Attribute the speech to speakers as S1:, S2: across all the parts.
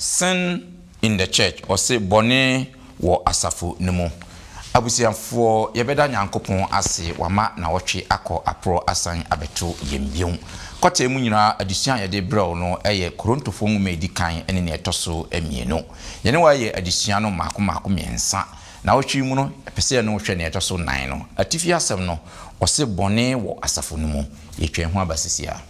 S1: Sin in the church, ɔse bɔne wɔ asafo no mu. Abusuafoɔ, yɛbɛda Nyankopɔn ase wama nawɔtwe akɔ aporɔ asan abɛto yɛn bio. Kɔtɛɛ mu nyinaa adesua a yɛde brɛ wo no yɛ Korontofoɔ nwoma a ɛdi kan ne nea ɛtɔ so mmienu. Yɛne wo ayɛ adesua no mmaako mmaako mmiɛnsa. Nawɔtwe yi mu no, yɛpɛ sɛ yɛne wo hwɛ nea ɛtɔ so nnan no. Atifi asɛm no, ɔse bɔne wɔ asafo no mu. Yɛtwa yɛn ho aba sisi a.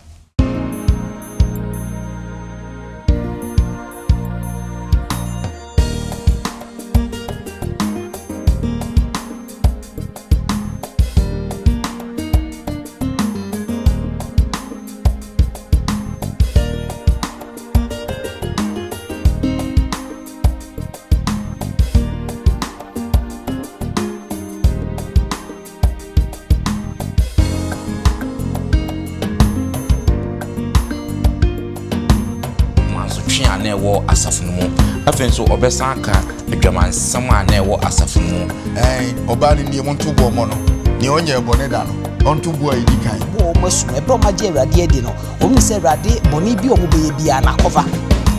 S1: Mansotwe a na ɛwɔ asafo no mu. Afei nso ɔbɛsan aka adwamansɛm a na ɛwɔ asafo no mu.
S2: Ɛn, ɔbaa no nie, monto boɔ mmɔ no. Nea ɔnyɛɛ bɔne da no, ɔnto boɔ a ɛdi kan.
S3: Bɔ wɔn asu no, ɛberɛ a wɔagye Awurade adi no, wɔnim sɛ Awurade bɔne bi a wɔbɛyɛ biara no akɔva.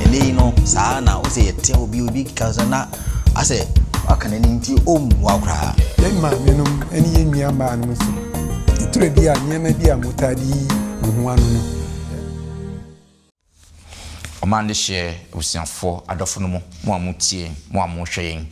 S4: Ɛnnɛ yi no, saa ara na wosɛ yɛte obi obi kasa na asɛ waka n'ani nti ɔmmua koraa.
S5: Yɛn maamenom ne yɛn nuammaanom nso, ɛtɔ bi a nneɛma bi a motaa de yi mo ho ano no.
S1: Ɔman dehyeɛ, abusuafoɔ, adɔfo no mo, mo a motie yɛn, mo a mohwɛ yɛn,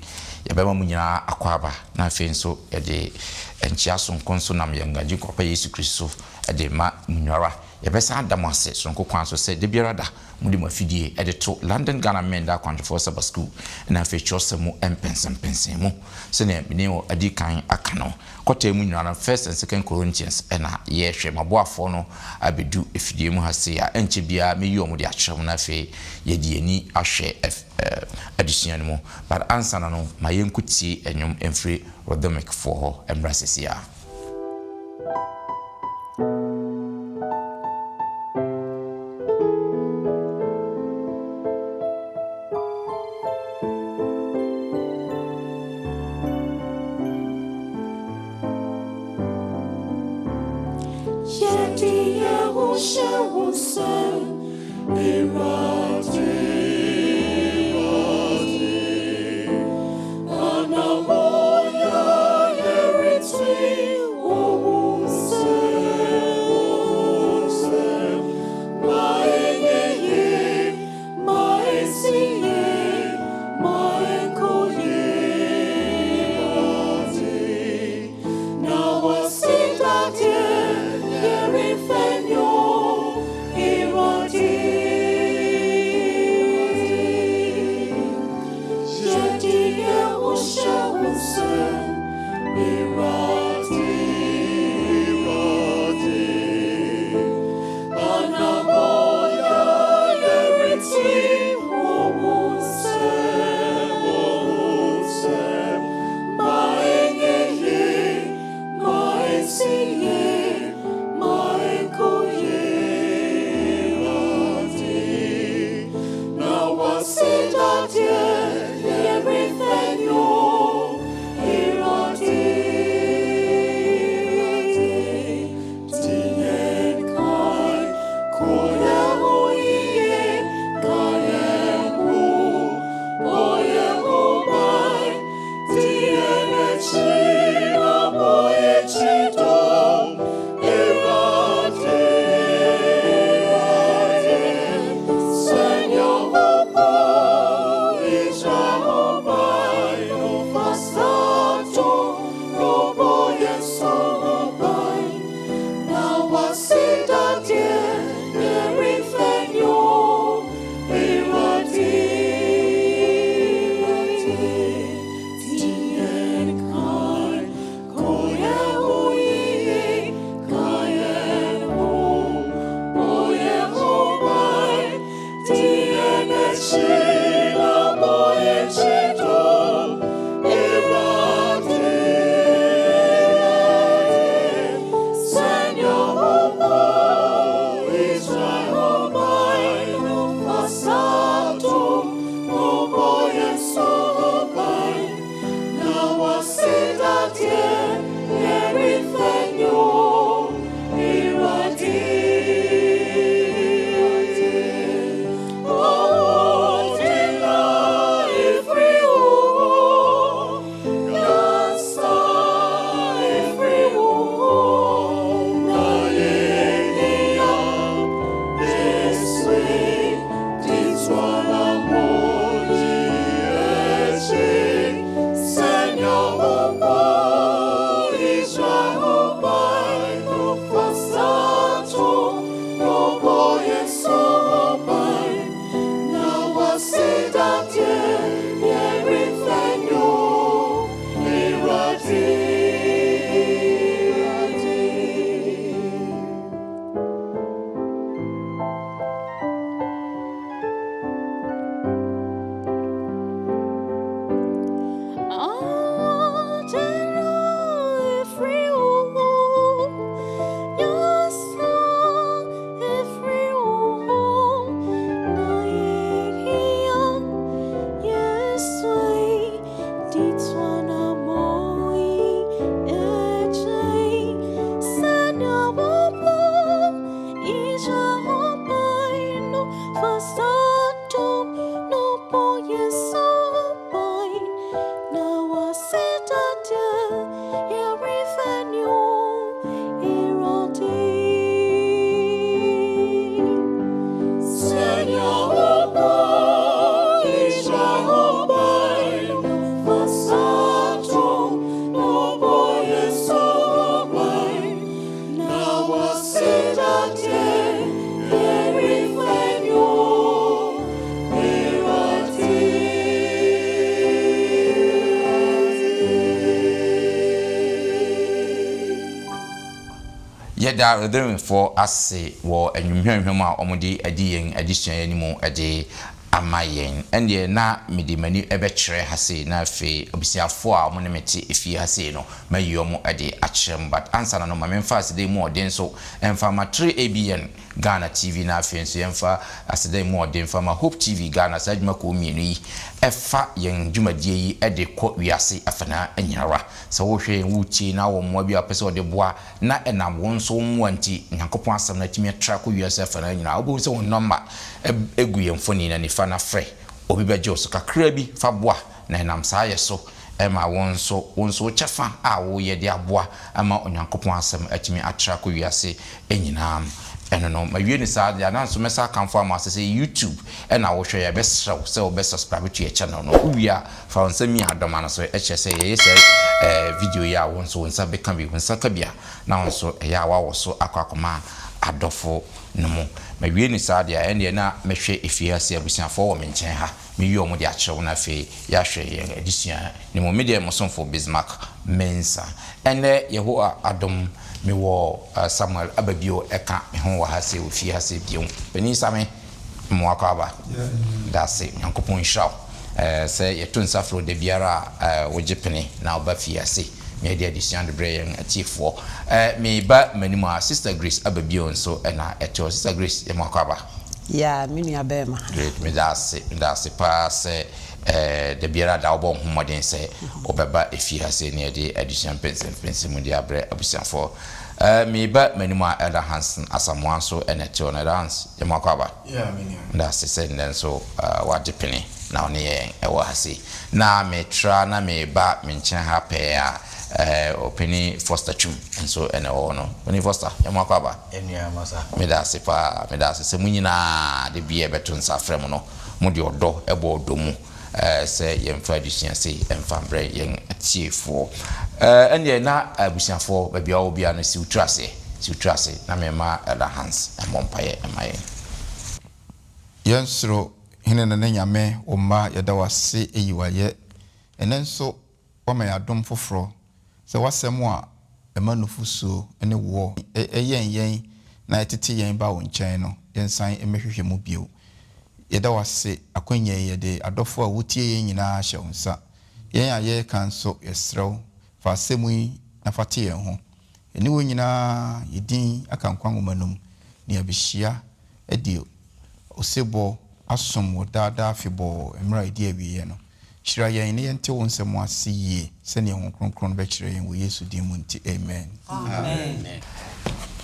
S1: yɛbɛma mo nyinaa akwaaba, na afei nso yɛde nkyea sononko nso nam yɛn Agyenkwa Pa Yesu Kristo so de rema mo nyinara. Yɛbɛsan ada mo ase sononko kwan so sɛ da biara da mode mo afidie de to London Ghana Mmenda Akwankyerɛfoɔ Sabbath School na afei kyerɛwsɛm mu mpɛnsɛmpɛnsɛn mu. Sɛdeɛ me ne wo adi kan aka no, kɔtaa mu nyinaa no, First and Second Corinthians na yɛrehwɛ. M'aboafoɔ no abɛdu afidie mu ha sei a, ɛnkyɛ biara mɛyi wɔn de akyerɛ mo na afei yɛde yɛn ani ahwɛ adesua no mu. But ansa na no, ma yɛnkɔtie nnwom mfiri Rhythmic foɔ hɔ mmra seesei ara. Yɛda Redeemfoɔ ase wɔ nnwom hwamhwam a wɔde adi yɛn adesua yi anim de ama yɛn. Ɛndeɛ na mede m'ani bɛkyerɛ ha sei na afei abusuafoɔ a wɔne me te efie ha sei no mayi wɔn de akyerɛ mo. But ansa na no ma memfa aseda yi mu ɔden nso mfa ma 3ABN Ghana TV na afei nso yɛmfa aseda yi mu ɔden mfa ma Hope TV Ghana. Saa adwumakuo mmienu yi fa yɛn dwumadie yi de kɔ wiase afanaa nyinara. Sɛ wohwɛ yɛn, woretie na wowɔ mmoa bi a wopɛ sɛ wɔde boa na ɛnam wo nso wo mmoa nti Nyankopɔn asɛm no atumi atra akɔ wiase afanaa nyinaa. Wobɛhu sɛ wo nɔmba gu yɛn mfoni no nifa na frɛ. Obi bɛgye wo so kakraa bi fa boa na ɛnam saa yɛ so ma wo nso wo nso wo kyɛfa a woyɛ de aboa ama Onyankopɔn asɛm atumi atra akɔ wiase nyinaa. Ɛno no, mawie no saa deɛ a, na nso mɛsan akamfo ama wo sɛ sɛ YouTube na wohwɛ yɛ a, yɛbɛsrɛ wo sɛ wobɛ subscribe to yɛ channel no. Wowie a, Fa wo nsa mia dɔma no so kyerɛ sɛ yɛyɛ saa video yi a wo nso wo nsa bɛka bi. Wo nsa ka bi a, na wo nso ɛyɛ a woawɔ so akɔ akɔma adɔfo no mu. Mawie no saa deɛ a, ɛndeɛ na mɛhwɛ efie ha sei, abusuafoɔ wɔ me nkyɛn ha, meyi wɔn de akyerɛ wo na afei yɛahwɛ yɛn adesua no mu. Me deɛ mo somfo Bismarck Mensah. Ɛnnɛ Yehowa adom mewɔ Samuel aba bio ɛka me ho wɔ ha sei wɔ fie ha sei bio. Panin Same. Mmoa akwaaba. Dase. Nyankopɔn nhyira wo sɛ yɛto nsa frɛ wo da biara a wogye pene na woba fie ase na yɛde adesua de brɛ yɛn atiefoɔ. Meba m'anim a Sister Grace aba bio nso na ɛte hɔ. Sister Grace yɛ mo akwaaba.
S3: Yeah, me nua bɛɛma.
S1: Great, meda ase, meda ase paa sɛ da biara da wobɔ wo ho mmɔden sɛ wobɛba efie ha sei na yɛde adesua mpɛnsɛmpɛnsɛmu de abrɛ abusuafoɔ. Eh, mereba m'anim a Elder Hansen Asamoah nso na ɛte hɔ no. Elder Hans, yɛ mo akwaaba.
S2: Yeah, me nua.
S1: Meda ase sɛ nnɛ nso woagye pene na wo ne yɛn wɔ ha sei. Na metra na mereba me nkyɛn ha pɛɛ a, eh, Ɔpanin Foster Twum nso na ɛwɔ hɔ no. Ɔpanin Foster, yɛ mo akwaaba.
S4: Nua, masa.
S1: Meda ase paa, meda ase sɛ mo nyinaa da biara yɛbɛto nsa afrɛ mo no, mode ɔdɔ bɔ ɔdɔ mu. sɛ yɛmfa adesua sei mfa mbrɛ yɛn atiefoɔ. Ɛndeɛ na abusuafoɔ baabi a wɔwɔ biara no si wo tiri ase, si wo tiri ase na mema Elder Hans mmɔ mpaeɛ mma yɛn.
S2: Yɛn soro Hene ne ne Nyame, wo mma yɛda wo ase yi wo ayɛ ɛnnɛ nso Woama yɛn adom foforɔ, sɛ w'asɛm a ɛma nufosuo ne woɔ yɛn yɛn na ɛtete yɛn ba wo nkyɛn no, yɛnsan mmɛhwehwɛ mu bio. Yɛda wo ase akwanya yi, yɛde adɔfoɔ a wɔtie yɛn nyinaa hyɛ wo nsa. Yɛn a yɛreka nso, yɛsrɛ wo, fa asɛm yi na fa te yɛn ho. Yɛne wɔn nyinaa yɛ din aka nkwa nwoma no mu, na yɛabɛhyia adi osebɔ asom wo daa daa afebɔɔ mmerɛ a ɛdi awieɛ no. Hyira yɛn na yɛnte wo nsɛm ase yie sɛdeɛ Honhom Kronkron no bɛkyerɛ yɛn wɔ Yesu din mu nti, amen.
S1: Amen.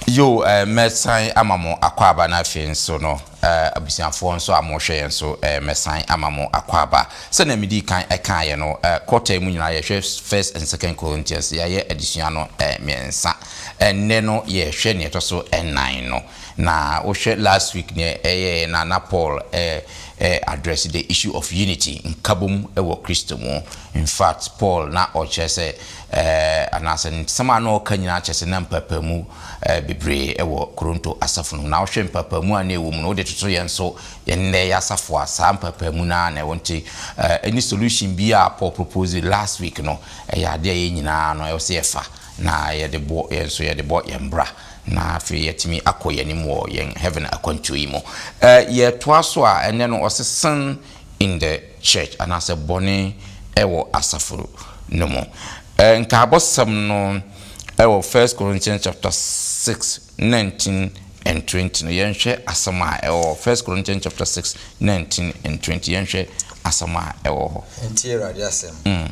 S1: Yo, eh, mɛsan ama mo akwaaba na afei nso no, eh, abusuafoɔ nso a mohwɛ yɛn nso, eh, mɛsan ama mo akwaaba. Sɛnea medii kan kaeɛ no, eh, quarter yi mu nyinaa yɛhwɛ First and Second Corinthians, yɛayɛ adesua no eh, mmiɛnsa. Ɛnnɛ no yɛhwɛ nea ɛtɔ so nnan no. Na wohwɛ last week nea ɛyɛeɛ no a, na Paul eh, eh, address the issue of unity, nkabom wɔ Kristo mu. In fact, Paul na ɔkyerɛ sɛ, eh, anaasɛ nsɛm a na ɔka nyinaa kyerɛ sɛ na mpaapaemu eh, bebree wɔ Korinto asafo no mu. Na wohwɛ mpaapaemu a na ɛwɔ mu no, wode toto yɛn nso yɛn nnɛ yi asafo a, saa mpaapaemu no ara na ɛwɔ. Nti, eh, any solution bi a Paul propose last week no, ɛyɛ adeɛ a yɛn nyinaa no ɛwɔ sɛ yɛfa na yɛde bɔ yɛn nso yɛde bɔ yɛn bra. Na afei yɛatumi akɔ yɛn anim wɔ yɛn heaven akwantuo yi mu. Yɛtoa so a, ɛnnɛ no ɔse sin in the church anaasɛ bɔne wɔ asafo no mu. Nkaabɔsɛm no wɔ First Corinthians chapter 6, 19 and 20 no, yɛnhwɛ asɛm a ɛwɔ hɔ. First Corinthians chapter 6, 19 and 20, yɛnhwɛ asɛm a ɛwɔ hɔ.
S4: Ntie Awurade asɛm.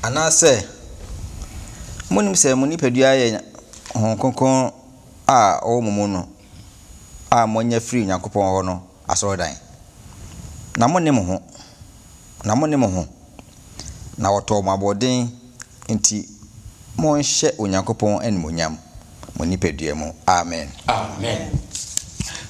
S4: Anaasɛ monnim sɛ mo nipadua yɛ Honhom Kronkron a ɔwɔ mo mu no a moanya firi Onyankopɔn hɔ no asɔredan? Na mone mo ho, na mone mo ho, na wɔtɔɔ mo aboɔden nti, monhyɛ Onyankopɔn animuonyam mo nipadua mu. Amen.
S1: Amen.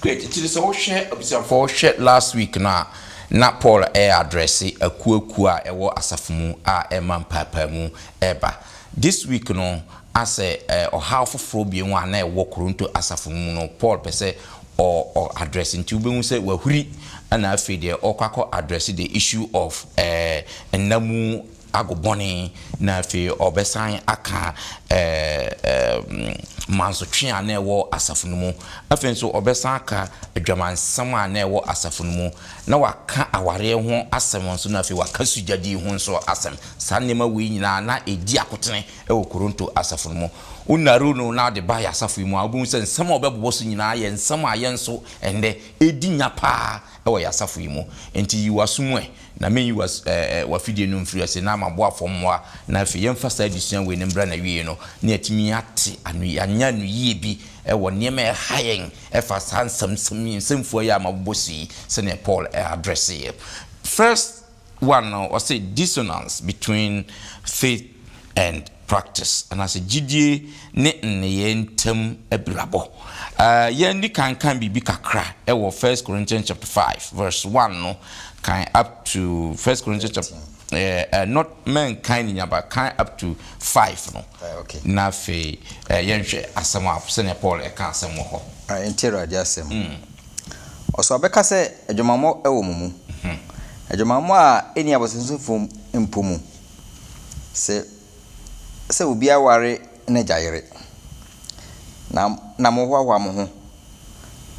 S1: Great. Nti sɛ wohwɛ abusuafoɔ wohwɛ last week no a na Paul ɛyɛ address akuakuo a ɛwɔ asafo mu a ɛma mpaapaamu ɛba. This week no asɛ ɔhaw foforɔ bio a na ɛwɔ Korinto asafo mu no Paul pɛ sɛ ɔ ɔ address nti wobɛhu sɛ wahuri ɛna afei deɛ ɔkɔ akɔ address the issue of ɛɛ nna mu ago bɔne na afei ɔbɛsan aka ɛɛ ɛɛ. mansotwe a na ɛwɔ asafo no mu. Afei nso ɔbɛsan aka adwamansɛm a na ɛwɔ asafo no mu, na waka awareɛ ho asɛm nso, na afei waka sugyadie ho nso asɛm. Saa nneɛma wei nyinaa na ɛdi akotene wɔ Korinto asafo no mu. Wo narrow no na wode ba yɛn asafo yi mu a, wobɛhu sɛ nsɛm a wɔbɛbobɔ so nyinaa yɛ nsɛm a yɛn nso ɛnnɛ ɛredi nya paa wɔ yɛn asafo yi mu. Enti yi w'aso mu ɛ, na menyi w'afidie no mfiri ase, na m'aboafoɔ mmoa, na afei yɛmfa saa adesua wei no mmra n'awieeɛ no, na yɛatumi ate ano, yɛanya anoyie bi wɔ nneɛma a ɛha yɛn ɛfa saa nsɛmsɛm yi, nsɛmfua yi a mabobɔ so yi, sɛdeɛ Paul address-eɛ. First one no, ɔse dissonance between faith and practice, anaasɛ gyidie ne nneyɛɛ ntam abirabɔ. Yɛn di kan kan biribi kakra wɔ First Corinthians chapter 5 verse 1 no, kan up to First Corinthians chapter not mɛnkan ne nyaba, kan up to 5 no.
S4: Okay.
S1: Na afei yɛnhwɛ asɛm a sɛnea Paul ɛka asɛm wɔ hɔ.
S4: Ɛnti Awurade asɛm. Ɔsɛ ɔbɛka sɛ adwamammɔ wɔ mo mu, adwamammɔ a ɛnni abosonsomfoɔ mpo mu, sɛ obi aware n'agya yere, na mohoahoa mo ho,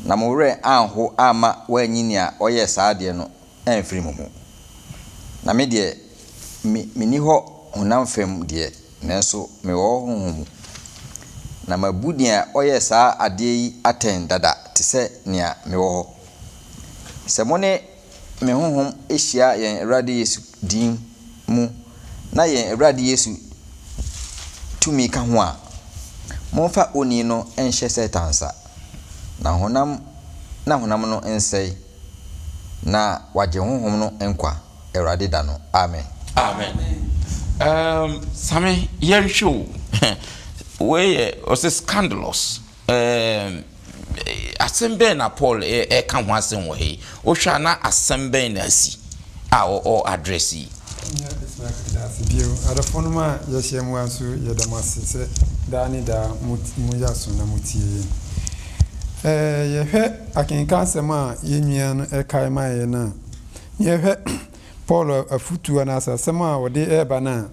S4: na mo werɛ anho amma wɔanyi nea ɔyɛɛ saa adeɛ no amfiri mo mu. Na me deɛ, menni hɔ honam fam deɛ, nanso mewɔ hɔ honhom mu. Na mabu nea ɔyɛɛ saa adeɛ yi atɛn dada te sɛ nea mewɔ hɔ. Sɛ mo ne me honhom hyia yɛn Awurade Yesu din mu na yɛn Awurade Yesu tumi ka ho a, momfa onii no nhyɛ Satan nsa, na honam na honam no nsɛe, na wagye honhom no nkwa Awurade da no. Amen.
S1: Amen. Same, yɛnhwɛ o. Wei yɛ ɔsɛ scandalous. Asɛm bɛn na Paul ɛka ho asɛm wɔ ha yi? Wohwɛ a na asɛm bɛn na asi a ɔ address yi?
S5: Nua Bismarck meda ase bio. Adɔfonom a yɛahyia mu ha nso yɛda mo ase sɛ daa ne daa moyɛ aso na motie yɛn. Yɛhwɛ akenkan asɛm a yɛn nua no kae maa yɛn no a, na yɛhwɛ Paul afotu anaasɛ asɛm a ɔde reba no a,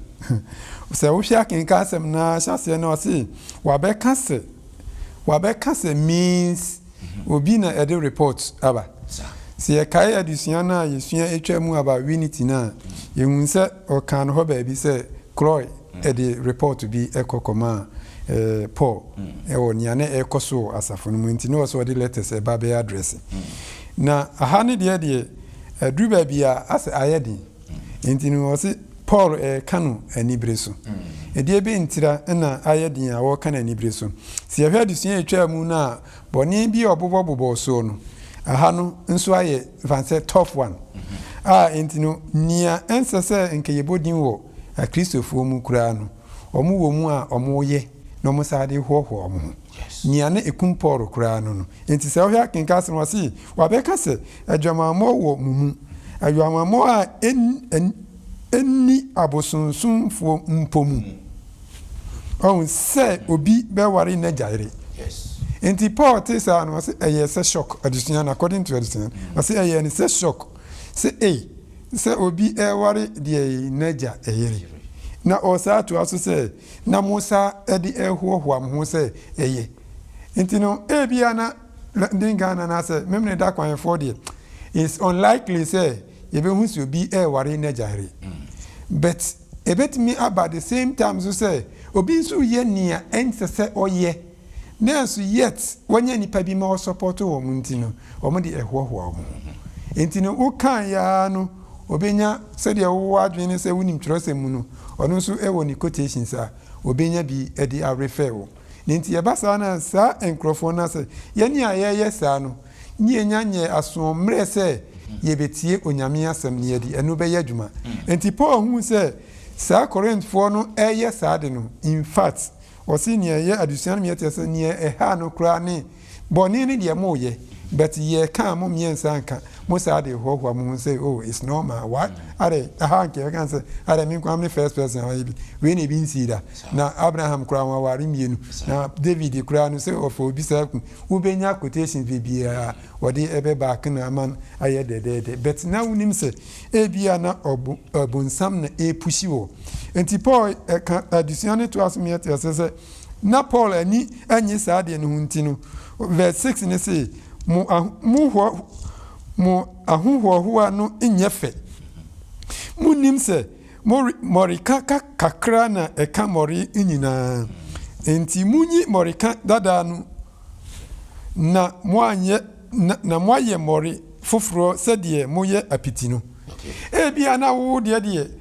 S5: sɛ wohwɛ akenkan asɛm no ara ahyɛaseɛ no ɔse wabɛka sɛ, wabɛka sɛ means obi na ɛde report aba. Sɛ yɛkae adesua no a yɛsua atwa mu about unity no a, yɛhu sɛ ɔkaa no hɔ baabi sɛ Chloe de report bi kɔ kɔmaa Paul wɔ nea na ɛrekɔ so wɔ asafo no mu nti na ɔwɔ sɛ ɔde letters ɛba bɛyɛ address. Na aha no deɛ deɛ aduru baabi a asɛ ayɛ den nti no ɔse Paul reka no anibere so. Ɛdeɛ bɛn ntira na ayɛ den a ɔreka no anibere so? Sɛ yɛhwɛ adesua a ɛtwaa mu no a, bɔne bi a ɔbobɔbobɔɔ soɔ no, aha no nso ayɛ mfa sɛ tough one a enti no nea ɛnsɛ sɛ nka yɛbɔ din wɔ Akristofoɔ mu koraa no, wɔn wɔ mu a wɔyɛ na wɔsan de hoahoa wɔn ho. Nea na ɛkum Paul koraa no no. Enti sɛ wohwɛ akenkan asɛm no, ɔse, Wɔabɛka sɛ adwamammɔ wɔ mo mu, adwamammɔ a ɛnni abosonsomfoɔ mpo mu. Ɔhu sɛ obi bɛware n'agya yere. Enti Paul te saa no, ɔse ɛyɛ sɛ shock, adesua no, according to adesua no, ɔse ɛyɛ no sɛ shock, sɛ ei, sɛ obi reware deɛ n'agya yere. Na ɔsaa toa so sɛ, na mo saa de rehoahoa mo ho sɛ ɛyɛ. Nti no, ebia na London Ghana anaasɛ Memeneda kwanfoɔ deɛ, it's unlikely sɛ yɛbɛhu sɛ obi reware n'agya yere. But ɛbɛtumi aba the same time nso sɛ obi nso reyɛ nea ɛnsɛ sɛ ɔyɛ, nanso yet wanya nnipa bi ma wɔsɔpɔto wɔn nti no, wɔde ɛhoahoa wɔn ho. Nti no, wokaeɛ ara no, ɔbɛnya sɛdeɛ wowɔ adwene ne sɛ wonim twerɛsɛm mu no, ɔno nso wɔ ne quotations a ɔbɛnya bi de arefer wo. Ne nti ɛba saa no a, saa nkurɔfoɔ no asɛ yɛne a yɛreyɛ saa no, ne yɛnya nyɛɛ asoɔmmerɛ sɛ yɛbɛtie Onyame asɛm na yɛde ɛno bɛyɛ adwuma. Nti Paul huu sɛ saa Korinthfoɔ no reyɛ saa ade no, in fact, ɔse nea ɛyɛ adesua no ma yɛte sɛ nea ɛhaa no koraa ne bɔne no deɛ moyɛ, but yɛka a mo mmiɛnsa nka, mo saa de hoahoa mo ho sɛ oh it's normal, what? Adɛn, aha nka yɛbɛka sɛ adɛn me nkoa mene first person a mayɛ bi, wei na ebi nsii da, na Abraham koraa waware mmienu, na David koraa no sɛ ɔfa obi saa ku, wobɛnya quotations bebree a wɔde ɛbɛ back no ama no ayɛ dɛdɛɛdɛ, but na wonim sɛ ebia na ɔbonsam na ɛrepushi wɔ. Nti Paul ɛka adesua no toa so ma yɛte aseɛ sɛ. Na Paul ani nnye saa adeɛ no ho nti no, verse 6 no se, Mo, mo, mo ahohoahoa no nyɛ fɛ. Monnim sɛ More, mmɔreka ka kakra na ɛka mmɔre nyinaa. Enti munyi mmɔreka dada no na moanyɛ, na, na moayɛ mmɔre foforɔ sɛdeɛ moyɛ apiti no. Ebia na wo deɛ deɛ,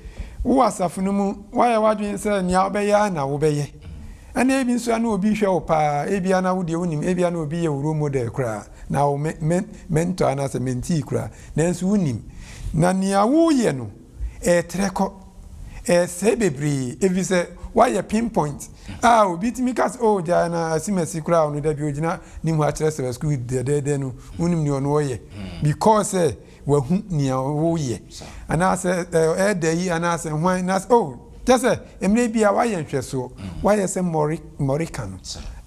S5: wowɔ asafo no mu, woayɛ w'adwene sɛ nea wobɛyɛ ara na wobɛyɛ. Ɛna ebi nso a na obi hwɛ wo paa, ebia na wo deɛ wonim, ebia na obi yɛ wo role model koraa, na wo me, me, mentor anaasɛ mentee koraa, nanso wonim. Na nea woreyɛ no, ɛretrɛ kɔ, ɛresɛe bebree efisɛ woayɛ pinpoint a obi tumi ka sɛ oh gyae na asimasi koraa ɔno da bi ogyina ne mu akyerɛkyerɛ sukuu dɛdɛɛdɛ no wonim nea ɔno ɔyɛ because sɛ wahu nea woyɛ anaasɛ ɛɛda yi anaasɛ hwan na oh kyɛ sɛ mmerɛ bi a woayɛ nhwɛsoɔ woayɛ sɛ mmɔre mmɔreka no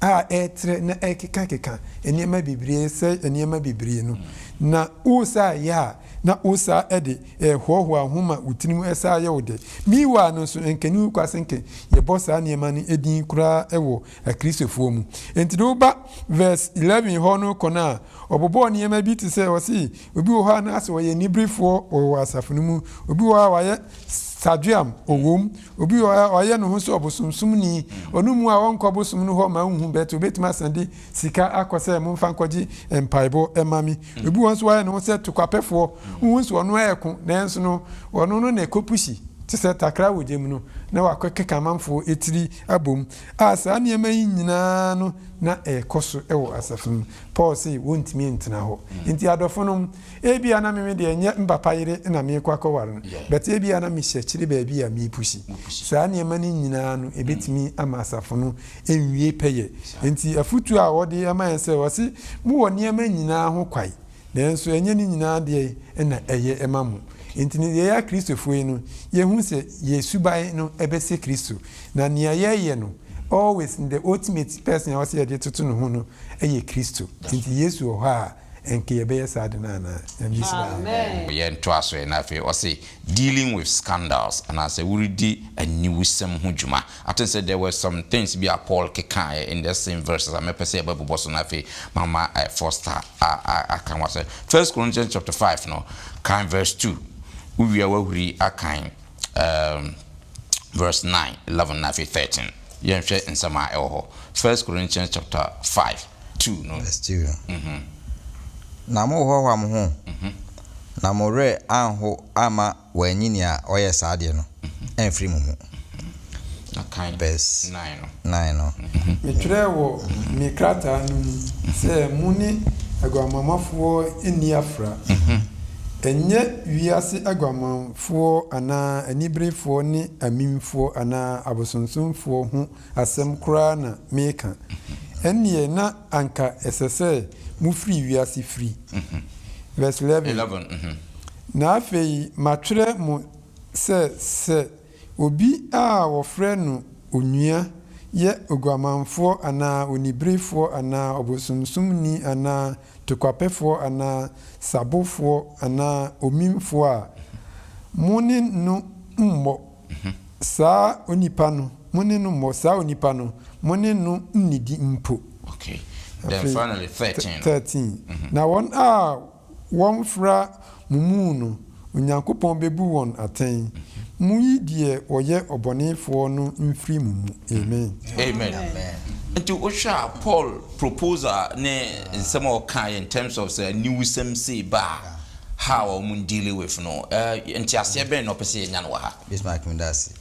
S5: a ɛretrɛ na ɛrekekakeka nneɛma bebree sɛ nneɛma bebree no na wosa yɛ a na wosa de Ɛhoahoa wo ho ma wo tirim san yɛ wo dɛ. Meanwhile no nso, ɛnka nni kwa sɛ nka yɛbɔ saa nneɛma no din koraa wɔ Akristofoɔ mu. Enti no woba verse 11 hɔ no kɔ no a, ɔbobɔɔ nneɛma bi te sɛ, ɔse obi wɔ hɔ a na asɛ ɔyɛ aniberefoɔ wɔ asafo no mu, obi wɔ hɔ a wayɛ sadweam, ɔwom, obi wɔ hɔ a wayɛ ne ho sɛ ɔbosomsomni, ɔno mu a ɔnkɔ bosom no hɔ ma nhu but obetumi asan de sika akɔ sɛ momfa nkɔgye mpaebɔ ma me. Obi wɔ hɔ nso wayɛ ne ho sɛ tokwapɛfoɔ, wohu sɛ ɔno ɛɛko nanso no ɔno no na ɛkɔpushi te sɛ takra wɔ gya mu no na wakɔkeka amanfoɔ tiri abom a saa nneɛma yi nyinaa no na ɛrekɔ so wɔ asafo mu. Paul se wɔntumi ntena hɔ. Nti adɔfonom, ebia na me deɛ ɛnyɛ mpapa yere na merekɔ akɔware no but ebia na mehyɛ kyere baabi a merepushi. Saa nneɛma no nyinaa no ɛbɛtumi ama asafo no nwie pɛyɛ. Enti afotu a ɔde ma yɛn sɛ, ɔse, Mowɔ nneɛma nyinaa ho kwae, nanso ɛnyɛ ne nyinaa deɛ na ɛyɛ ma mo. Enti no yɛyɛ Akristofoɔ yi no, yɛhu sɛ yɛn suban no bɛsɛ Kristo, na nea yɛyɛ no, always the ultimate person a ɔsɛ yɛde toto ne ho no yɛ Kristo. Enti Yesu wɔ hɔ a, ɛnka yɛbɛyɛ saa ade no anaa? Nyame nhyira yɛn.
S1: Yɛntoa so ɛ, na afei ɔse dealing with scandals anaasɛ woredi aniwusɛm ho dwuma. I think sɛ there were some things bi a Paul kekaeɛ in that same verses a mɛpɛ sɛ yɛbɛbobɔ so na afei mama Foster aka ho asɛm. First Corinthians chapter 5 no, kan verse 2, wowie a woahuri akan um, verse 9, 11 na afei 13. Yɛnhwɛ nsɛm a ɛwɔ hɔ. First Corinthians chapter 5, 2 no.
S4: Verse 2 no. Na mohoahoa mo ho, na mo werɛ anho amma wɔanyi nea ɔyɛɛ saa adeɛ no amfiri mo mu. Verse 9 no.
S5: Metwerɛɛ wɔ me krataa no mu sɛ mo ne aguamammɔfoɔ nni afra, ɛnyɛ wiase aguamanfoɔ anaa aniberefoɔ ne amimfoɔ anaa abosonsomfoɔ ho asɛm koraa na mereka, ɛnneɛ na anka ɛsɛ sɛ mofiri wiase firi. Verse 11, Na afei matwerɛ mo sɛ, sɛ obi a wɔfrɛ no onua yɛ oguamanfoɔ anaa oniberefoɔ anaa ɔbosonsomni anaa tokwapɛfoɔ anaa sabofoɔ anaa omimfoɔ a, mo ne no mmɔ saa onipa no, mo ne no mmɔ saa onipa no, mo ne no nnidi mpo.
S1: Okay. Then finally, 13.
S5: 13. Na wɔn a wɔmfra mo mu no, Onyankopɔn bɛbu wɔn atɛn. Monyi deɛ ɔyɛ ɔbɔnefoɔ no mfiri mo mu. Amen.
S1: Amen. Nti wohwɛ a Paul proposal ne nsɛm a ɔkaeɛ in terms of sɛ aniwusɛm sei ba a, how a wɔn deal with no, nteaseɛ bɛn na ɔpɛ sɛ yɛnya no wɔ ha?
S4: Bismarck meda ase.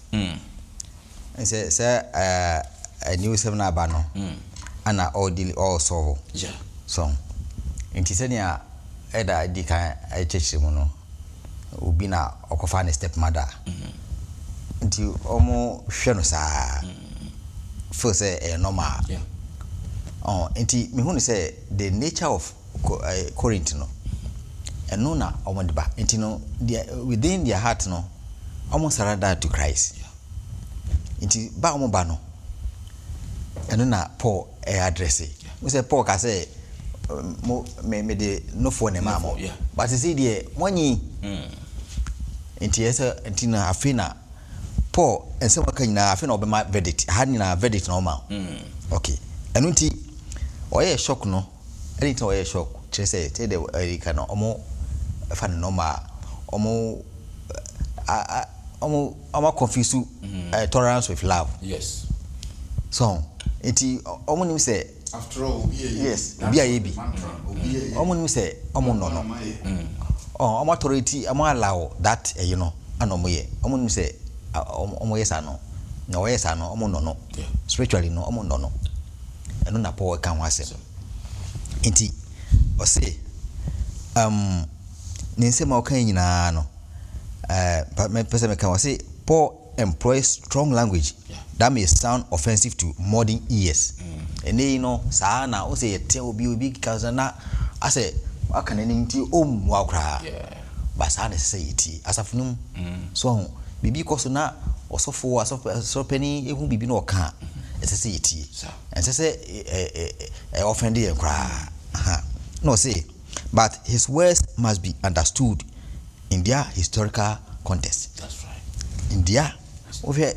S4: Sɛ sɛ aniwusɛm no aba no ana ɔdeal ɔresolve so nti sɛnea ɛda di kan kyerɛkyerɛ mu no obi na ɔkɔfa ne step mother nti wɔn hwɛ no saa feel sɛ ɛyɛ normal ɔn nti mehu no sɛ the nature of Corinth no ɛno na wɔn de ba nti no within their heart no wɔn surrender to Christ. Nti ba a wɔba no, ɛno na Paul address. Wo sɛ Paul ka sɛ mo me me de nofoɔ na ɛmaa mo. But sisi deɛ moanyi. Mm. Nti ɛsɛ nti na afei na Paul nsɛm aka nyinaa afei na ɔbɛma verdict. Ha nyinaa verdict na ɔma. Mm. Okay. Ɛno nti ɔyɛɛ shock no, ɛne nti na ɔyɛɛ shock kyerɛ sɛ sɛ deɛ ɛyi ka no ɔmo fa no normal ɔmo a ɔmo ɔmo confuse mm. Tolerance with love.
S1: Yes.
S4: So nti ɔmo nim sɛ.
S2: After all, obi yɛ
S4: yes, obi ayɛ bi. Ɔmo nim sɛ ɔmo nɔ no. Ɔmo authority ɔmo allow that ɛyi no ɛna ɔmo yɛ. Ɔmo nim sɛ ɔmo yɛ saa no na ɔyɛ saa no, ɔmo nɔ no spiritually no, ɔmo nɔ no. Ɛno na Paul ka ho asɛm. Nti ɔse ne nsɛm a ɔka nyinaa no, mepɛ sɛ meka, ɔse Paul employs strong language that may sound offensive to modern ears. Ɛnɛ yi no saa na ɔsɛ yɛte obi ka sɛ na asɛ waka n'anim nti ɔmmua koraa ba. Saa na ɛsɛ sɛ yɛtie asafo no mu so ɔho biribi kɔ so na ɔsɔfo, asɔrɔpanin ehu biribi na ɔka a, ɛsɛ sɛ yɛtie, ɛnsɛ sɛ ɛ offend yɛn koraa. Na ɔse but his words must be understood in their historical context.
S1: That's right.
S4: In their, wohwɛ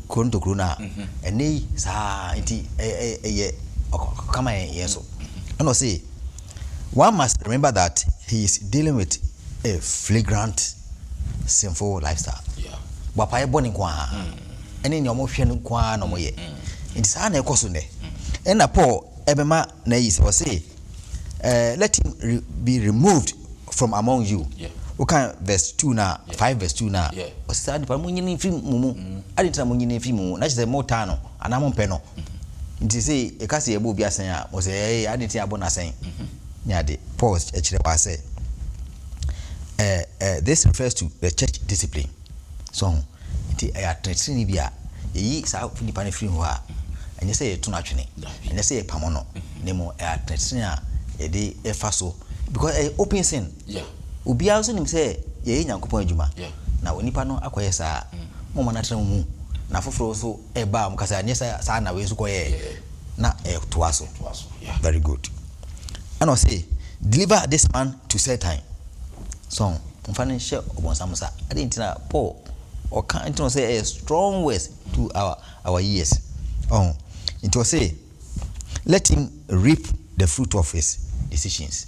S4: Korinto kuro no a, ɛnɛ yi saa nti ɛyɛ ɔkama yɛn so. Ɛna ɔse one must remember that he is dealing with a flagrant sinful lifestyle. Bɔpaeɛ bɔ ne nko ara ɛne nea ɔmo hwɛ no nko ara na ɔmo yɛ. Nti saa na ɛkɔ so nnɛ. Ɛna Paul ɛbɛma na ayi sɛ ɔse let him be removed from among you. Wokan verse 2 na 5 verse 2 na ɔsɛ saa nipa mo nyini mfiri mo mu. Adi ntina mo nyini mfiri mo mu na kyerɛ sɛ mo taa no anaa mo mpɛ no. Nti sɛ ɛka sɛ yɛbɔ obi asɛn a, mo sɛ ɛyɛ adi nti abɔ n'asɛn ne ade. Paul kyerɛ wa sɛ this refers to the church discipline. So nti ɛyɛ atenetene bi a yɛyi saa nipa no firi hɔ a, ɛnyɛ sɛ yɛto no atwene, ɛnyɛ sɛ yɛpamo no, na mmom ɛyɛ atenetene a yɛde ɛfa so because ɛyɛ open sin. Obiara nso nim sɛ yɛyɛ Nyankopɔn adwuma na onipa no akɔyɛ saa, moma no atena mo mu na foforɔ nso ɛba a, mo kasa ɛnyɛ sɛ saa na wei nso kɔyɛ na ɛtoa so.
S1: Toa so. Yeah.
S4: Very good. Ɛna ɔse deliver this man to Satan, so mfa no nhyɛ ɔbɔnsam nsa. Ade nti na Paul ɔka nti na ɔsɛ ɛyɛ strong words to our ears. Ɔho nti ɔse let him reap the fruit of his decisions.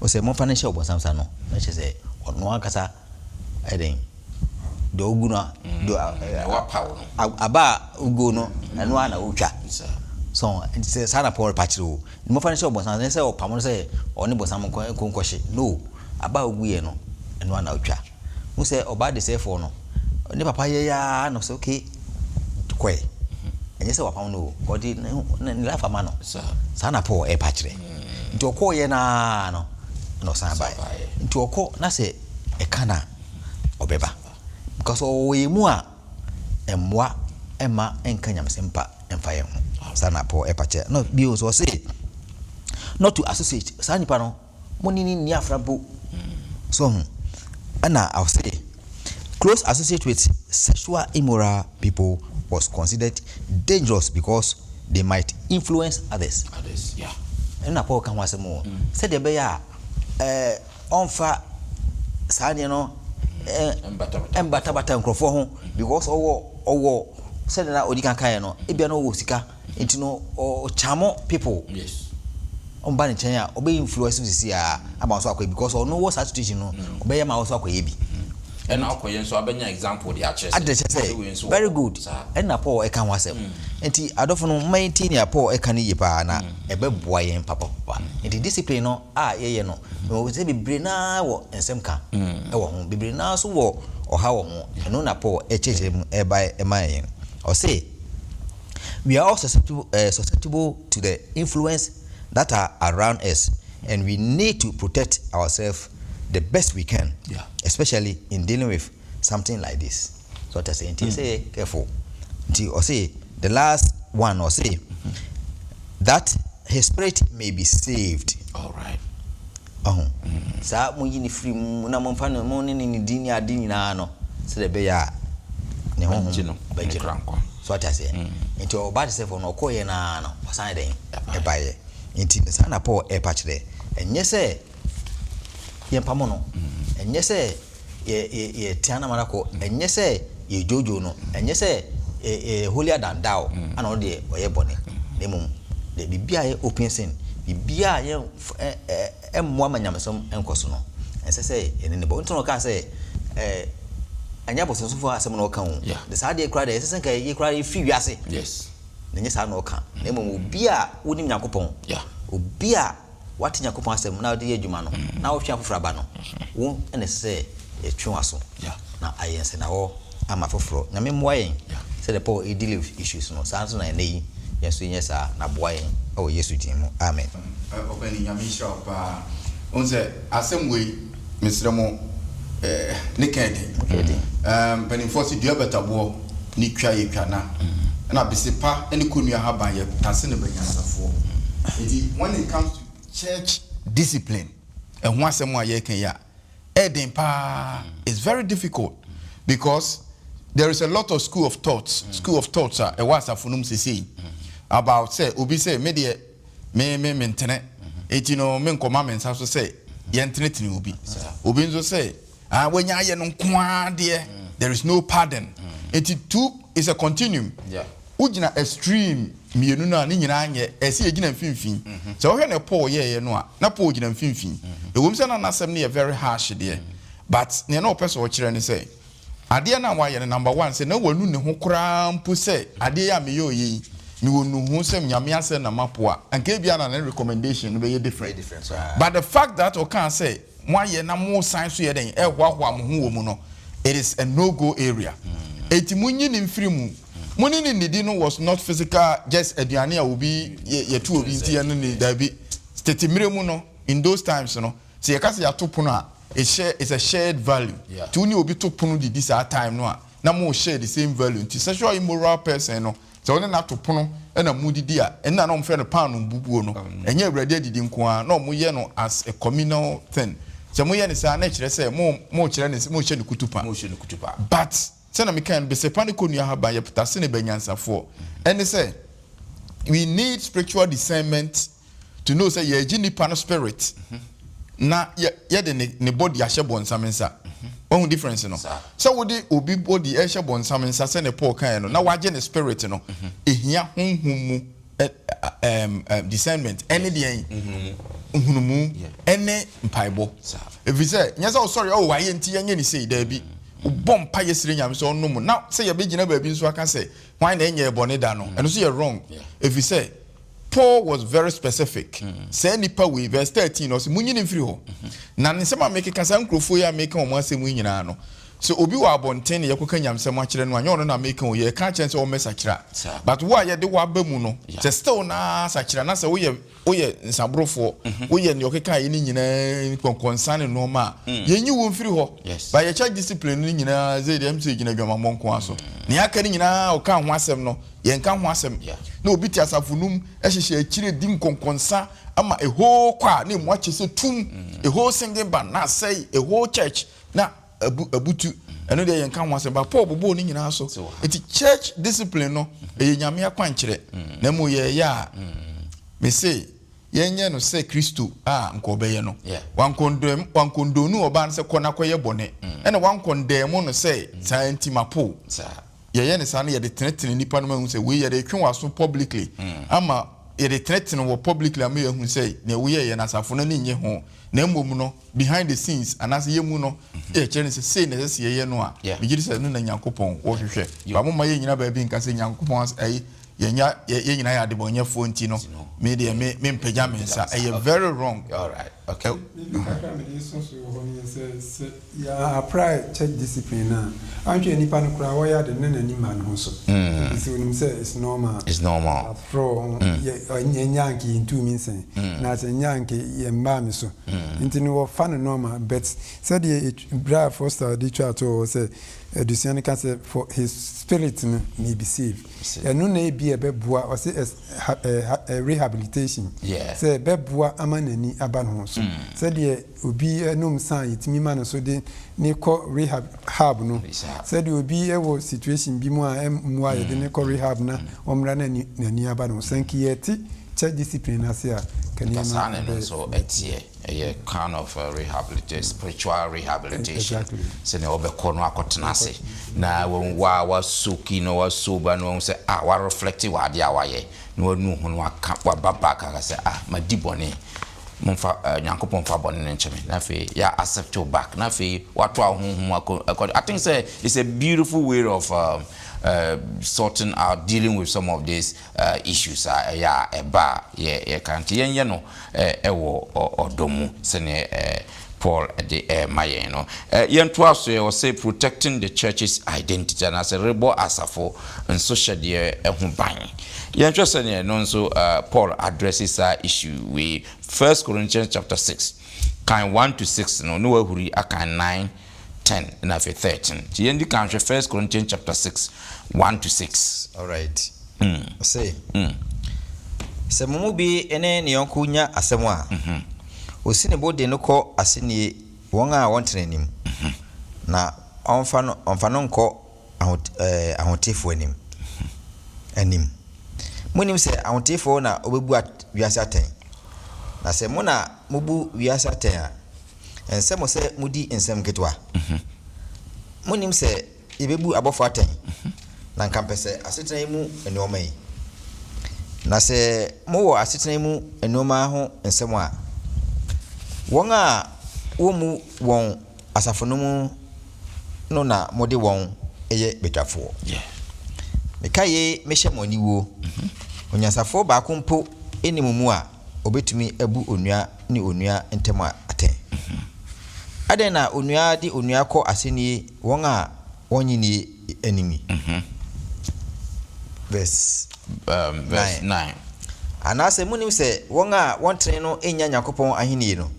S4: Ɔsɛ momfa no nhyɛ ɔbɔnsam nsa no na kyerɛ sɛ ɔno ankasa ɛdɛn deɛ ɔgu no a deɛ
S1: Na wapaw no.
S4: Aba a ogu no, ɛno ara na wotwa.
S1: Saa.
S4: So nti sɛ saa na Paul pa kyerɛ o, mmɔfra no hyɛ ɔbɔnsam ne sɛ ɔpam no sɛ ɔne bɔnsam nkɔ nkɔhye no. Aba a ogu yɛ no, ɛno ara na wotwa hu sɛ ɔbaa de sɛfoɔ no ne papa yɛ yaa na sɛ okay kɔɛ, ɛnyɛ sɛ wapam no o, ɔde ne life ama no.
S1: Saa.
S4: Saa na Paul ɛpa kyerɛ. Nti ɔkɔɔ yɛ naa no na ɔsan baeɛ.
S1: Baeɛ.
S4: Nti ɔkɔ na sɛ ɛka na ɔbɛba because ɔwɔ yɛn mu a mmoa ɛma nka nyamesɛm pa mfa yɛn ho. Saa na Paul ɛpa kyerɛ no bio. So ɔse not to associate saa nipa no, mo ne ne nni afra mpo. So ho ɛna ɔse close associate with sexual immoral people was considered dangerous because they might influence others.
S1: Others. Yeah.
S4: Ɛno na Paul ka ho asɛm o, sɛdeɛ ɛbɛyɛ a ɔmfa saa deɛ no
S1: Mbatabata.
S4: Ɛmbatabata nkurɔfoɔ ho because ɔwɔ sɛdeɛ na ɔdi kan kaeɛ no, ebia na ɔwɔ sika nti no ɔkyamo people. Ɔmba ne nkyɛn a, ɔbɛyɛ influence sisi a ama ɔso akɔyɛ because ɔno wɔ saa situation no, ɔbɛyɛ ma ɔso akɔyɛ bi.
S1: Ɛna akɔyɛ nso abɛnya example de akyerɛ sɛ
S4: ade kyerɛ
S1: wei nso
S4: sɛ
S1: wɔ
S4: very
S1: hɔ.
S4: Good.
S1: Saa.
S4: Ɛna Paul ɛka ho asɛm. Nti adɔfo no, mma yɛntie nea Paul ɛka no yie paa na ɛbɛboa yɛn papapapa. Nti discipline no a yɛyɛ no, mewɔ sɛ bebree naa wɔ nsɛm ka ɛwɔ ho, bebree naa nso wɔ ɔha wɔ ho. Ɛno na Paul ɛkyerɛkyerɛ mu ɛba ɛma yɛn. Ɔse we are all susceptible to the influence that are around us and we need to protect ourselves the best we can, especially in dealing with something like this. So ɔtɛ sɛ nti sɛ careful. Nti ɔse the last one, ɔse that his spirit may be saved.
S1: All right.
S4: Ɔho saa mo yi ne firi mu na momfa no mo ne din ne ade nyinaa no sɛdeɛ ɛbɛyɛ a ne honhom
S1: Bɛgye no,
S4: bɛgye
S1: ne kra
S4: no.
S1: nkwa.
S4: So ate aseɛ? Nti ɔba te sɛ fɔ no ɔkɔɔyɛ naa no, ɔsan dɛn ɛbaeɛ. Nti saa na Paul ɛpa kyerɛ. Ɛnyɛ sɛ yɛmpamo no, ɛnyɛ sɛ yɛtea no ama no akɔ, ɛnyɛ sɛ yɛdwoodwoo no, ɛnyɛ sɛ yɛ holier than thou ana ɔno deɛ ɔyɛ bɔne. Na Na mmom deɛ biribiara a ɛyɛ open sin, biribiara a yɛ ɛmmoa ma nyamesom nkɔ so no, ɛnsɛ sɛ yɛne no bɔ. Nti na ɔkaa sɛ, ɛɛ, ɛnyɛ abosonsomfoɔ asɛm na ɔka o. De saa deɛ koraa deɛ, ɛsɛ sɛ nka yɛ koraa yɛfiri wiase. Na ɛnyɛ saa na ɔka. Na mmom obi a wonim Nyankopɔn, obi a woate Nyankopɔn asɛm na wode yɛ adwuma no, na wotwe afoforɔ aba no, wo na ɛsɛ sɛ yɛtwe w'aso na ayɛ nsɛnnahɔ ama afoforɔ. Nyame mmoa yɛn sɛdeɛ Paul deal with issues no, saa nso na ɛnnɛ yi yɛn nso yɛnyɛ saa na boa yɛn wɔ Yesu din mu, amen.
S2: Ɔpɛni Nyame nhyira wo paa. Wohu sɛ asɛm wei mesrɛ mo eh, ne ka ɛden. Eh, mpanimfoɔ se dua bataboɔ ne twa yɛ twa na ɛna bese pa ne kɔnnua haban yɛ tase ne banyansafoɔ. Nti when it comes to church discipline ɛho asɛm a yɛreka yi a, ɛden paa. It's very difficult because there is a lot of school of thoughts, school of thoughts a ɛwɔ asafo no mu sesei about sɛ obi sɛ me deɛ me me mentene eti no me nkɔma me nsa so sɛ yɛntenetene obi. Obi nso sɛ ah wanya ayɛ no nko ara deɛ, there is no pardon. Eti two is a continuum. Wogyina extreme mmienu no a, ne nyinaa nyɛ. Ɛsɛ yɛgyina mfimfini. Sɛ wohwɛ nea Paul yɛeɛ no a, na Paul gyina mfimfini. Ɛwom sɛ na n'asɛm no yɛ very harsh deɛ, but nea na ɔpɛ sɛ ɔkyerɛ ne sɛ, adeɛ no a wayɛ no, number one, sɛ na wanu ne ho koraa mpo sɛ adeɛ yi a meyɛeɛ yi, mewɔ nnuho sɛ Nyame asɛm na mapo a, anka ebia na ne recommendation no bɛyɛ different. But the fact that ɔkaa sɛ, moayɛ na mosan nso yɛ dɛn ɛrehoahoa mo ho wɔ mu no, it is a no go area. Enti monyi no mfiri mu. Mo ne no nnidi no was not physical just aduane a obi yɛto obi nti yɛne no daabi. Tete mmerɛ mu no, in those times no, sɛ yɛka sɛ yɛato pono a, it's share, it's a shared value. Nti wo ne obi to pono didi saa time no a, na mo share the same value. Nti sexual immoral person no, Sɛ wo ne no ato pono na modidi a, ɛnna na wɔfrɛ no paanoo mbubuo no. Ɛnyɛ Awurade adidi nko ara, na wɔyɛ no as a communal thing. Sɛ moyɛ no saa a, na ɛkyerɛ sɛ mo morekyerɛ no morehyɛ no kutupa. But sɛdeɛ mekaeɛ no, besepa ne kɔnnua ahaban yɛ ptase ne banyansafoɔ. Ɛne sɛ, we need spiritual discernment to know sɛ yɛregye nipa no spirit na yɛde ne ne body ahyɛ bɔnsam nsa. Wahu difference no? Sɛ wode obi body ɛrehyɛ bɔnsam nsa sɛnea Paul kaeɛ no na wagye ne spirit no, ehia honhom mu discernment ɛne deɛn? Nhunumu ɛne mpaebɔ. Ɛfiri sɛ nyɛ sɛ wosɔre oh wayɛ nti yɛnyɛ ne sei, daabi. Wobɔ mpaeɛ srɛ Nyame sɛ ɔnnom na sɛ yɛbɛgyina baabi nso aka sɛ hwan na ɛnyɛɛ bɔne da no, ɛno nso yɛ wrong. Ɛfiri sɛ Paul was very specific. Saa nipa wei, verse 13, ɔse munyi no mfiri hɔ. Na ne nsɛm a mekeka, saa nkurɔfoɔ yi a meka wɔn asɛm yi nyinaa no, sɛ obi wɔ abɔnten na yɛkɔka nyamsɛm akyerɛ no a, nyɛ ɔno na meka o, yɛreka akyerɛ no sɛ ɔmmɛsakyera. But wo a yɛde wo aba mu no, sɛ still na sakyera, na sɛ woyɛ woyɛ nsaborofoɔ, woyɛ nea ɔkekaeɛ no nyinaa, nkɔnkɔnsa ne nnoɔma a, yɛnyi wo mfiri hɔ. But yɛ church discipline no nyinaa, sei deɛ ɛm sɛ ɛgyina adwamammɔ nko ara so. Nea aka no nyinaa a ɔkaa ho asɛm no, Yɛnka ho asɛm. Na obi te asafo no mu hyehyɛ akyire di nkɔnkɔnsa ama a whole choir na emu akyɛ sɛ tum, a whole singing band na asɛe, a whole church na abu abutu. Ɛno deɛ yɛnka ho asɛm. But Paul bobɔɔ ne nyinaa so. Nti church discipline no, ɛyɛ Nyame akwankyerɛ. Na mmom yɛyɛ a, mese yɛnyɛ no sɛ Kristo a nka ɔbɛyɛ no. Wankɔndɛm wankɔndonu ɔbaa no sɛ kɔ na kɔyɛ bɔne. Ɛna wankɔndɛɛmo no sɛ saa nti mapo wo. Yɛyɛ no saa no yɛde tenetene nnipa no ma yɛhu sɛ wei yɛde retwe w'aso publicly ama yɛde tenetene wɔ publicly ama yɛahu sɛ nea woyɛeɛ no asafo no ani nnye ho na mmom no behind the scenes anaasɛ yɛn mu no yɛkyerɛ no sɛ sei na ɛsɛ sɛ yɛyɛ no a megye di sɛ ɛno na Nyankopɔn wɔhwehwɛ. Ba momma yɛnnyina baabi nka sɛ Nyankopɔn ayi yɛnya yɛn nyinaa yɛ adebɔnyɛfoɔ nti no me deɛ me mempagya me nsa. Ɛyɛ very wrong.
S5: Biribi kakra a mede resɔ so wɔ hɔ no yɛ sɛ, sɛ yɛ apply church discipline no a, anhwɛ a nipa no koraa ɔyɛ ade no na n'ani mma ne ho so. Efisɛ onim sɛ it's normal.
S1: It's normal.
S5: After all, yɛ ɛnyɛ a anka yɛntuu me nsɛn, anaasɛ ɛnyɛ a anka yɛmmaa me so. Nti no wɔfa no normal. But sɛdeɛ bra Foster de twaa toɔ hɔ sɛ adesua no ka sɛ for his spirit no may be saved. Ɛno na ebia ɛbɛboa, ɔse ɛs ha ɛ ha ɛ rehabilitation, sɛ ɛbɛboa ama n'ani aba ne ho so. Sɛdeɛ obi nom nsa a yɛtumi ma no so de no kɔ rehab hab no, sɛdeɛ obi wɔ situation bi mu a ɛmmoa a yɛde no kɔ rehab na ɔmmra na n'ani aba ne ho so. Sɛ nka yɛte church discipline no ase a, nka
S1: Nka saa
S5: nneɛma
S1: na ɛno
S5: bɛyɛ
S1: nso
S5: better.
S1: ɛteɛ. Ɛyɛ kind of rehabilitation, spiritual rehabilitation.
S5: Exactly.
S1: Sɛnea wɔbɛkɔ no akɔtena ase na wɔn wa wa soki na wa soba na wɔn sɛ ah wa reflect wɔ adeɛ a wayɛ. na wanu wo ho na waka waba back aka sɛ ah madi bɔne momfa eh, Nyankopɔn mfa bɔne no nkyɛ me na afei yɛ accept wo back na afei watoa wo honhom akɔ akɔ I think sɛ it's a beautiful way of um, sorting out dealing with some of these issues a ɛyɛ a ɛba a yɛ yɛka nti yɛnyɛ no ɛwɔ ɔdɔ mu sɛdeɛ Paul de rema yɛn no. Yɛntoa so ɛ, ɔse protecting the church's identity anaasɛ rebɔ asafo nsohyɛdeɛ ho ban. Yɛnhwɛ sɛdeɛ ɛno nso Paul address saa issue wei. First Corinthians chapter 6 kan 1 to 6 no ne wahuri akan 9 10 na afei 13. Nti yɛndi kan hwɛ First Corinthians chapter 6 1 to 6.
S4: Alright. Ɔse, Sɛ mo mu bi ne ne yɔnko nya asɛm a, osi ne bo de no kɔ asenie wɔn a wɔntene anim, na ɔmfa no ɔmfa no nkɔ ahot ɛɛ ahotefoɔ anim. Anim. Monnim sɛ ahotefoɔ na wɔbɛbu at wiase atɛn? Na sɛ mo na mobu wiase atɛn a, ɛnsɛ mo sɛ modi nsɛm nketewa? Monnim sɛ Yebebu abɔfo atɛn, na anka mpɛ sɛ asetena yi mu nneɛma yi. Na sɛ mowɔ asetena yi mu nneɛma ho nsɛm a, wɔn a wommu wɔn asafo no mu no na mode wɔn yɛ badwafoɔ. Meka yei mehyɛ mo aniwuo, onyansafoɔ baako mpo nni mo mu a ɔbɛtumi abu onua ne onua ntam atɛn. Adɛn na onua de onua kɔ asɛnnie wɔn a wɔnnye nnie anim yi? Verse 9. Anaasɛ monnim sɛ wɔn a wɔntene no nnya Nyankopɔn ahennie no?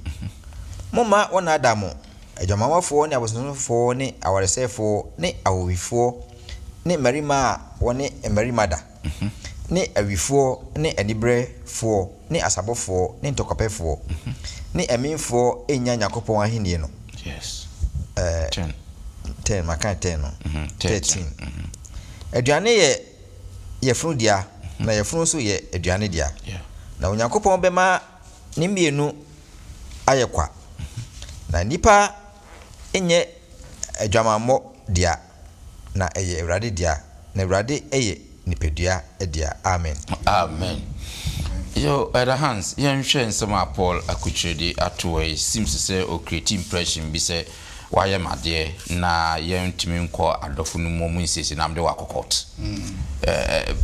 S4: Momma wɔnnaadaa mo, adwamammɔfoɔ ne abosonsomfoɔ ne awaresɛefoɔ ne ahohwifoɔ ne mmarima a wɔne mmarima da, ne awifoɔ ne aniberefoɔ ne asabɔfoɔ ne ntɔkwapɛfoɔ ne amimfoɔ nnya Nyankopɔn ahennie no.
S1: Yes.
S4: Eh,
S1: 10.
S4: 10, maka 10 no.
S1: 13.
S4: 13. Aduane yɛ yafunu dea, na yafunu nso yɛ aduane dea. Na Onyankopɔn bɛma ne mmienu ayɛ kwa. Na nnipa nyɛ adwamammɔ dea, na ɛyɛ Awurade dea, na Awurade yɛ nipadua dea. Amen.
S1: Amen. Yo, Elder Hans, yɛnhwɛ nsɛm a Paul akukyire de ato hɔ yi. Seems sɛ o create impression bi sɛ wayɛ me adeɛ na yɛntumi nkɔ adɔfo no mu ɔmo nsiesie na mede wo akɔ court.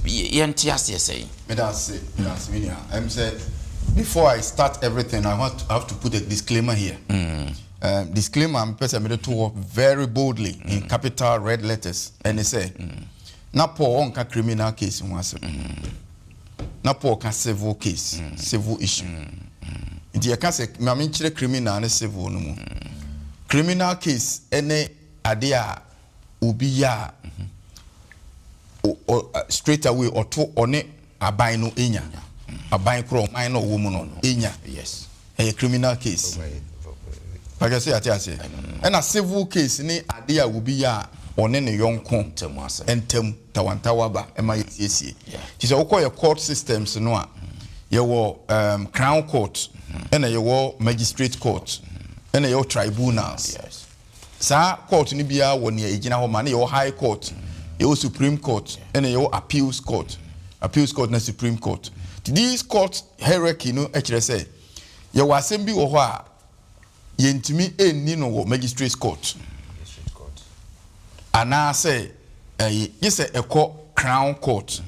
S1: Yɛnte aseɛ sɛn?
S2: Meda ase, meda ase me nua. Ɛm sɛ before I start everything I want to, I have to put a disclaimer here. Um, disclaimer a mepɛ sɛ mede to hɔ very boldly in capital red letters ɛne sɛ na Paul ɔnka criminal case ho asɛm. Na Paul ka civil case, civil issue. Nti yɛka sɛ ma menkyerɛ criminal ne civil no mu. Criminal case ɛne adeɛ a obi yɛ a straight away ɔto ɔne aban no nya. Aban korɔ ɔman no ɔwɔ mu no nya. Ɛyɛ criminal case. Pàtó sɛ yɛate aseɛ. Ɛna civil case ne adeɛ a obi yɛ a ɔne ne yɔnko ntam tawantawa ba ɛma yɛsiesie. Nti sɛ wokɔ yɛ court systems no a, yɛwɔ um, crown court, ɛna yɛwɔ magistrate court, ɛna yɛwɔ tribunals. Saa court no biara wɔ nea ɛgyina hɔ ma, na yɛwɔ high court, yɛwɔ supreme court, ɛna yɛwɔ appeals court, appeals court na supreme court. These court hierarchy no kyerɛ sɛ yɛwɔ asɛm bi wɔ hɔ a yɛntumi nni no wɔ magistrate court anaasɛ ɛyɛ gye sɛ ɛkɔ crown court,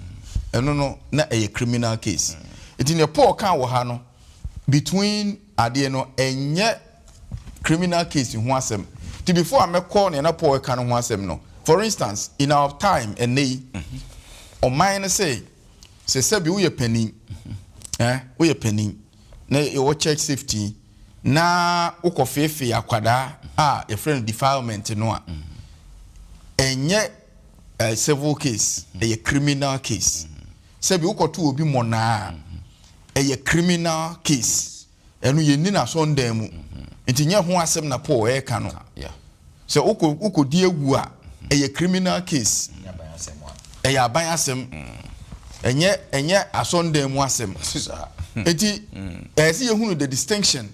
S2: ɛno no na ɛyɛ criminal case. Nti nea Paul ka wɔ ha no between adeɛ no ɛnyɛ criminal case ho asɛm. Nti before a mɛkɔ nea na Paul ka no ho asɛm no, for instance in our time ɛnɛ yi ɔman no sɛ sɛ sɛbi woyɛ panin, eh, woyɛ panin na yɛwɔ church safety na wokɔ feefee akwadaa a yɛfrɛ no defilement no a, ɛnyɛ civil case, ɛyɛ criminal case. Sɛbi wokɔto obi mmɔnaa a, ɛyɛ criminal case. Ɛno yɛnni n'asɔndan mu. Nti nyɛ ho asɛm na Paul ɛreka no. Sɛ wokɔ wokɔdi awu a, ɛyɛ criminal case. Ɛyɛ aban asɛm. Ɛnyɛ ɛnyɛ asɔndan mu asɛm. Nti ɛyɛ sɛ yɛhunu the distinction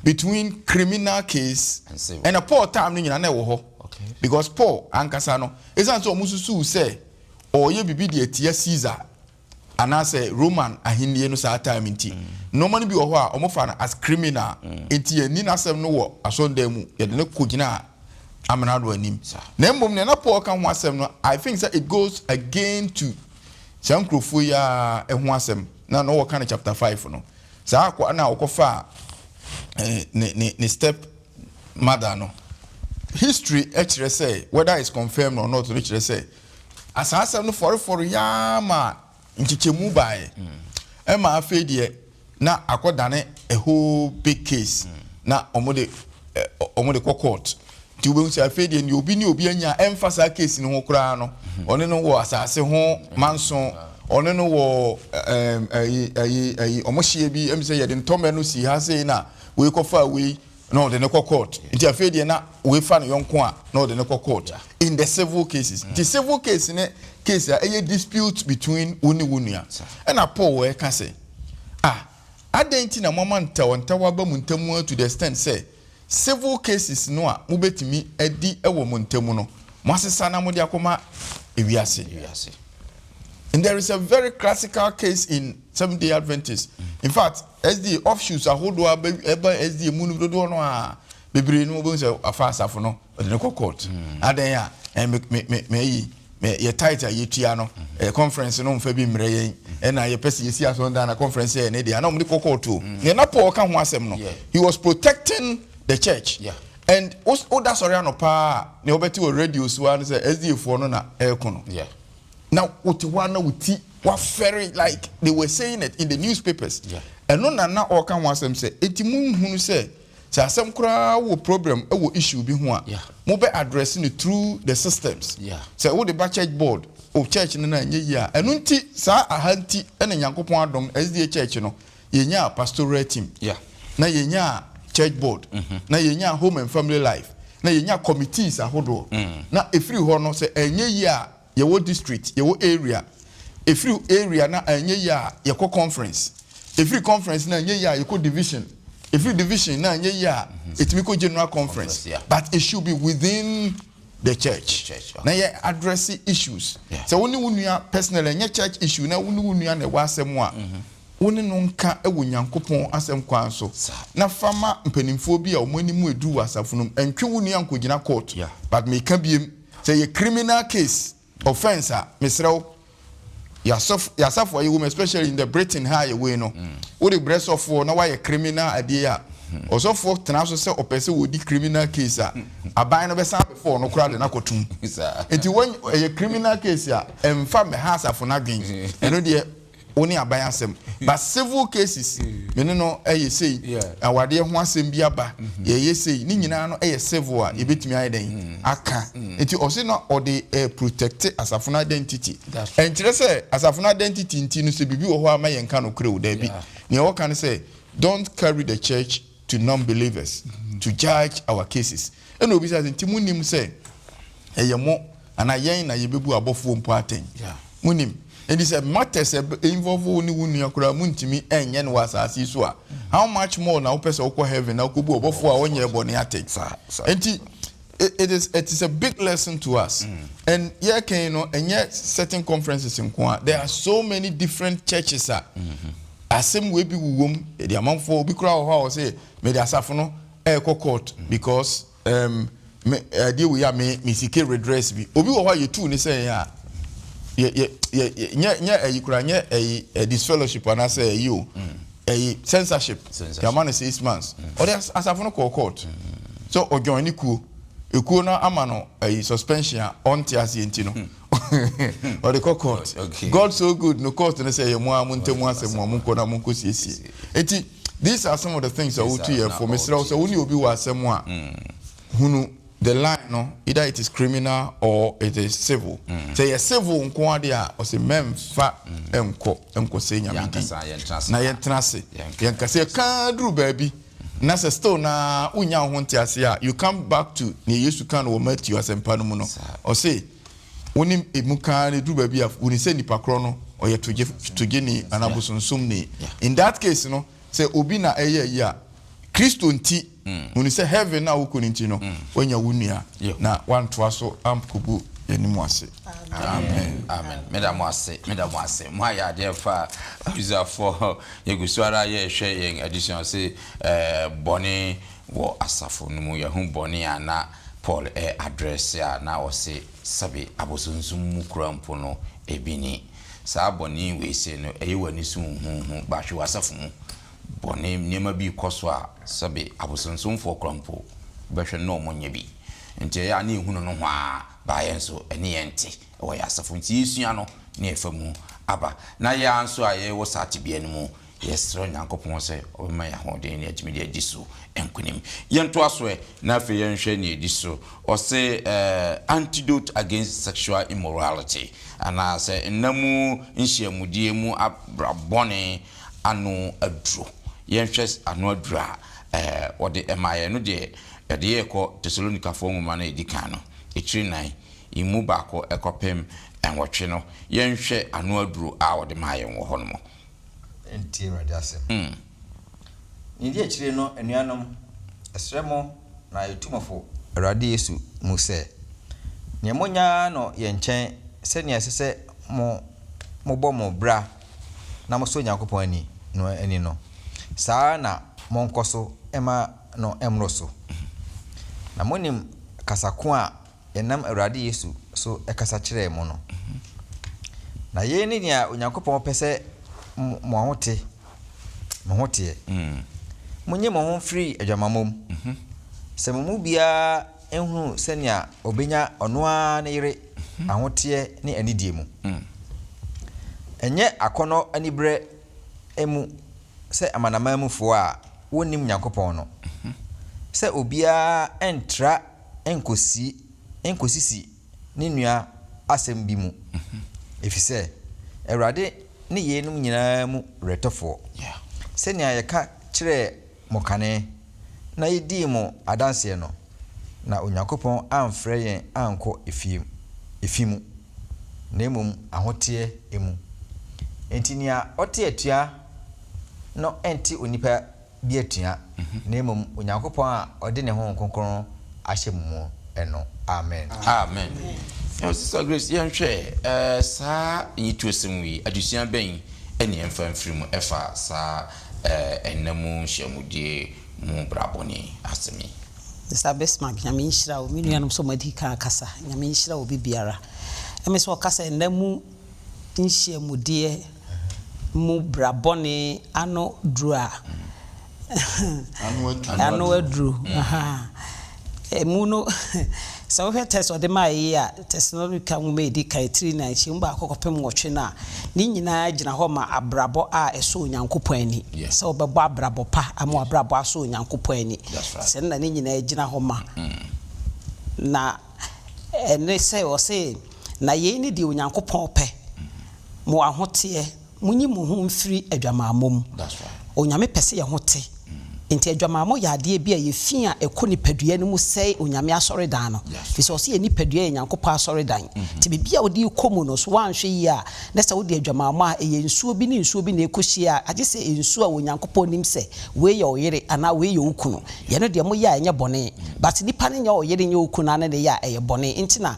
S2: between criminal case ɛna Paul time no nyinaa na ɛwɔ hɔ. Because Paul ankasa no, ɛsiane sɛ ɔmo susuw sɛ ɔreyɛ biribi de atia Caesar. anaasɛ Roman ahennie no saa time nti, nnoɔma no bi wɔ hɔ a wɔfa no as criminal, nti yɛnni n'asɛm no wɔ asɔredan mu, yɛde no kɔgyinaa amrado anim. Na mmom nea na Paul ka ho asɛm no, I think sɛ it goes again to saa nkurɔfoɔ yi ara ho asɛm na na wɔka no chapter 5 no. Saa akoa no a wɔkɔfaa eh, ne, ne, ne step mother no, history kyerɛ sɛ, whether it's confirmed or not no kyerɛ sɛ, Saa asɛm no fɔrefɔre ara maa nkyekyɛmu baeɛ. Ɛma afei deɛ na akɔdane a whole big case na wɔde wɔde kɔ court. Nti wobɛhu sɛ afei deɛ nea obi ne obi anya a ɛmfa saa case no ho koraa no, ɔne no wɔ asase ho manso, ɔne no wɔ ɛɛm ɛyi ɛyi ɛyi wɔn hyeɛ bi, ɛmi sɛ yɛde ntɔmmɛ no si ha sei na wei kɔfaa wei. na ɔde no kɔ court nti afei deɛ na wei fa ne yɔnko a na ɔde no kɔ court in the civil cases nti civil case ne case a ɛyɛ dispute between wo ne wo nua ɛna Paul ɛka sɛ ah adɛn nti na moama ntawɔntawa aba mo ntam ara to the extent sɛ civil cases no a mobɛtumi adi wɔ mo ntam no moasesa na mode akɔma ewiase. And there is a very classical case in Seventh Day Adventist. In fact, SDA offshoots ahodoɔ a ɛba SDA mu no dodoɔ no a bebree no wobɛhu sɛ afa asafo no ɔde no kɔ court. Adɛn a eh, me me me me ayi me yɛ tight a yɛtua no eh, conference no mfa bi mmerɛ yɛn ɛna yɛpɛ sɛ yɛsi asɔndan na conference yɛ ne deɛ na wɔde kɔ court o. Nea na Paul ka ho asɛm no, he was protecting the church. Yeah. And woda sɔre anɔpa a nea wobɛte wɔ radio so ara ne sɛ SDA foɔ no na ɛreko no. Yeah. Na wote hɔ a na wo ti wafɛre like they were saying it in the newspapers. Ɛno na na ɔreka ho asɛm sɛ enti monhunu sɛ sɛ asɛm koraa wɔ problem wɔ issue bi ho a mobɛ address no through the systems. Sɛ wode ba church board o church no na ɛnyɛ yie a ɛno nti saa aha nti na Nyankopɔn adom SDA church no yɛnyaa pastoral team, na yɛnyaa church board, na yɛnyaa home and family life, na yɛnyaa committees ahodoɔ. Na ɛfiri hɔ no sɛ ɛnyɛ yie a yɛwɔ district, yɛwɔ area, ɛfiri area na ɛnyɛ yie a yɛkɔ conference, ɛfiri conference na ɛnyɛ yie a yɛkɔ division, ɛfiri division na ɛnyɛ yie a ɛtumi kɔ general conference, but it should be within the church na yɛ address issues. Sɛ wo ne wo nua personally ɛnyɛ church issue na wo ne wo nua na ɛwɔ asɛm a, wo ne no nka wɔ Nyankopɔn asɛm kwan so na fa ma mpanimfoɔ bi a wɔn anim aduru wɔ asafo no mu. Ntwe wo nua nkɔgyina court. But meka biem, sɛ ɛyɛ criminal case, offence a, mesrɛ wo, yɛasɔfo, yɛasafo a yɛwɔ mu, especially in the Britain ha a yɛwɔ yi no, wode brɛ sɔfoɔ na wayɛ criminal adeɛ a, ɔsɔfoɔ tena so sɛ ɔpɛ sɛ wɔdi criminal case a, aban no bɛsan abɛfa ɔno koraa de no akɔtom. Nti wɔn, ɛyɛ criminal case a, ɛmfa mmɛha asafo no adwene. Ɛno deɛ, wo ne aban asɛm but civil cases me ne no yɛ sei, awadeɛ ho asɛm bi aba yɛyɛ sei, ne nyinaa no yɛ civil a yɛbɛtumi ayɛ dɛn aka. Nti ɔse na ɔde protect asafo no identity. Ɛnkyerɛ sɛ asafo no identity nti no sɛ biribi wɔ hɔ a ma yɛnka nokorɛ o, daabi. Nea ɔka ne sɛ don't carry the church to non-believers to judge our cases. Ɛna obisa sɛ nti monnim sɛ ɛyɛ mo anaa yɛn na yɛbɛbu abɔfoɔ mpo atɛn? Monim? Enti sɛ matters a involve wo ne wo nua koraa montumi nyɛ no wɔ asase yi so a, how much more na wopɛ sɛ wokɔ heaven na wokɔbu ɔbɔfoɔ a ɔnyɛɛ bɔne atɛn? Enti it is it is a big lesson to us. And yɛreka yi no, ɛnyɛ certain conferences nko a, there are so many different churches a asɛm wei bi wowɔ mu. Yɛde amanfoɔ, obi koraa wɔ hɔ a ɔse mede asafo no ɛrekɔ court because um, me adeɛ wei a me me sike redress bi. Obi wɔ hɔ a yɛtuu ne sɛ yɛn a yɛ yɛ yɛ nyɛ nyɛ ɛyi koraa nyɛ ɛyi eh, disfellowship anaasɛ ɛyi o ɛyi censorship yɛama no 6 months, ɔde asafo no kɔɔ court so ɔjoin ne kuo, ekuo no ama no ɛyi suspension a ɔnte aseɛ nti no ɔde kɔ court. God so good no, court no sɛ ɛyɛ mo a mo ntamu asɛm a mo nkɔ na mo nkɔ siesie. Nti these are some of the things a wotu yɛ fo. Mesrɛ wo sɛ wo ne obi wɔ asɛm a, hunu the line no, either it is criminal or it is civil. Sɛ yɛ civil nko ade a, ɔsɛ mɛmfa nkɔ nkɔsɛ Nyame din na yɛntena ase yɛnkasa. Yɛka duru baabi na sɛ still na wonya wo ho nte ase a, you come back to nea Yesu ka no wɔ Matthew asɛmpa no mu no. Ɔse wo ne emu kaa no duru baabi a, woni sɛ nipa korɔ no ɔyɛ togye togyeni anaa bosonsomni. In that case no, sɛ obi na ɛyɛ yi a, Kristo nti, hunu sɛ heaven na wokɔ no nti no, woanya wo nua na wantoa so ankɔbu. Yɛne mo ase.
S1: Amen. Amen. Meda mo ase. Meda mo ase. Mo ayɛ adeɛ fa abusuafoɔ. Yɛgu so ara yɛrehwɛ yɛn adesua ɔse eh, bɔne wɔ asafo no mu. Yɛahu bɔne a na Paul ɛ address a na ɔse sɛbe abosonsom mu kura mpo no ebi ni. Saa bɔne wei sei no ɛyɛ w'ani so huhuhu ba hwɛ w'asafo mu. Bɔne nneɛma bi rekɔ so a sɛbe abosonsomfoɔ kura mpo wobɛhwɛ no na wɔnyɛ bi. Nti ɛyɛ a na yɛhu no nohoaa baa yɛn nso ɛne yɛn nte wɔ yɛn asafo nti yɛsua no na yɛfa mu aba. Na yɛn ara nso a yɛwɔ saa tebea no mu yɛsrɛ Onyankopɔn sɛ ɔbɛma yɛn ahoɔden na yɛatumi de adi so nkonim. Yɛntoa so ɛ na afei yɛnhwɛ nea ɛdi so. Ɔse eh, antidote against sexual immorality anaasɛ nna mu nhyiamudie mu abra bɔne ano aduro. Yɛnhwɛ ano aduro a eh, wɔde ɛmaa yɛn no deɛ yɛde yɛkɔ Tesalonikafoɔ nwoma no a ɛdi kan no, etire nan, yi mu baako kɔpem nwɔtwe no, yɛnhwɛ ano aduro a wɔde maa yɛn wɔ hɔ nom.
S4: Ntie Awurade asɛm. Nea edi akyire no, anuanom, yɛsrɛ mo na yetu mo fo Awurade Yesu mu sɛ, nea monya no yɛn nkyɛn sɛnea ɛsɛ sɛ mo mobɔ mo bra na mosɔ Onyankopɔn ani no ani no, saa ara na monkɔ so mma no mmoro so. Na munim kasa ko a yɛnam Awurade Yesu so kasa kyerɛɛ mo no. Na yei ne nea Onyankopɔn pɛ sɛ mo ahote, mo ho teɛ. Monyi mo ho mfiri adwamammɔ mu. Sɛ mo mu biara nhunu sɛnea ɔbɛnya ɔno ara ne yere ahoteɛ ne anidie mu. Ɛnyɛ akɔnnɔ aniberɛ mu sɛ amanaman mufoɔ a wɔnnim Nyankopɔn no, sɛ obiara ntra nkosi nkosisi ne nua asɛm bi mu, efisɛ Awurade ne yeinom nyinaa mu weretɔfoɔ, sɛnea yɛka kyerɛɛ mo kane na yedii mo adanseɛ no, na Onyankopɔn amfrɛ yɛn ankɔ efie efi mu, na mmom ahoteɛ mu. Enti nea ɔte atua no nte onipa bi atua, na mmom Onyankopɔn a ɔde ne Honhom Kronkron ahyɛ mo mu no. Amen.
S1: Amen. Sister Grace, yɛnhwɛ eh, saa nyituosɛm yi, adesua bɛn ɛne yɛmfa mfiri mu ɛfa saa eh, ɛnna mu nhyiamudie mu brabɔne asɛm yi?
S3: Mister Bismarck, Nyame nhyira wo. Me nuanom nso wɔadi kan akasa. Nyame nhyira obi biara. Ɛme sɛ ɔka sɛ nna mu nhyiamudeɛ mu bra bɔne ano duru a, ano aduru. Ɛmu no, sɛ wohwɛ test ɔde maa yi a, Tesalonika nwoma a ɛdi kan tiri nan nkyɛmu baako kɔpem nwɔtwe no a, ne nyinaa gyina hɔ ma abrabɔ a ɛsɔ Onyankopɔn ani. Sɛ wobɛbɔ abrabɔ pa ama w'abrabɔ asɔ Onyankopɔn ani. Sɛ no na ne nyinaa gyina hɔ ma. Na Ɛne sɛ, ɔse, Na yei ne deɛ Onyankopɔn pɛ, mo ahoteɛ, monyi mo ho mfiri adwamammɔ mu. Onyame pɛ sɛ yɛn ho te. Nti adwamammɔ yɛ adeɛ bi a ɛyɛ fi a ɛkɔ nipadua no mu sɛe Onyame asɔredan no. Firi sɛ ɔse yɛn nipadua yɛ Nyankopɔn asɔredan. Nti biribi a wode rekɔ mu no, so woanhwɛ yie a, na sɛ wode adwamammɔ a, ɛyɛ nsuo bi ne nsuo bi na ɛkɔhyia a, agye sɛ nsuo a Onyankopɔn nim sɛ wei yɛ wo yere anaa wei yɛ wo kunu. Yɛno deɛ moyɛ a ɛnyɛ bɔne but nipa no nyɛ ɔyere nyɛ okunu na ne ne yɛ a ɛyɛ bɔne nti na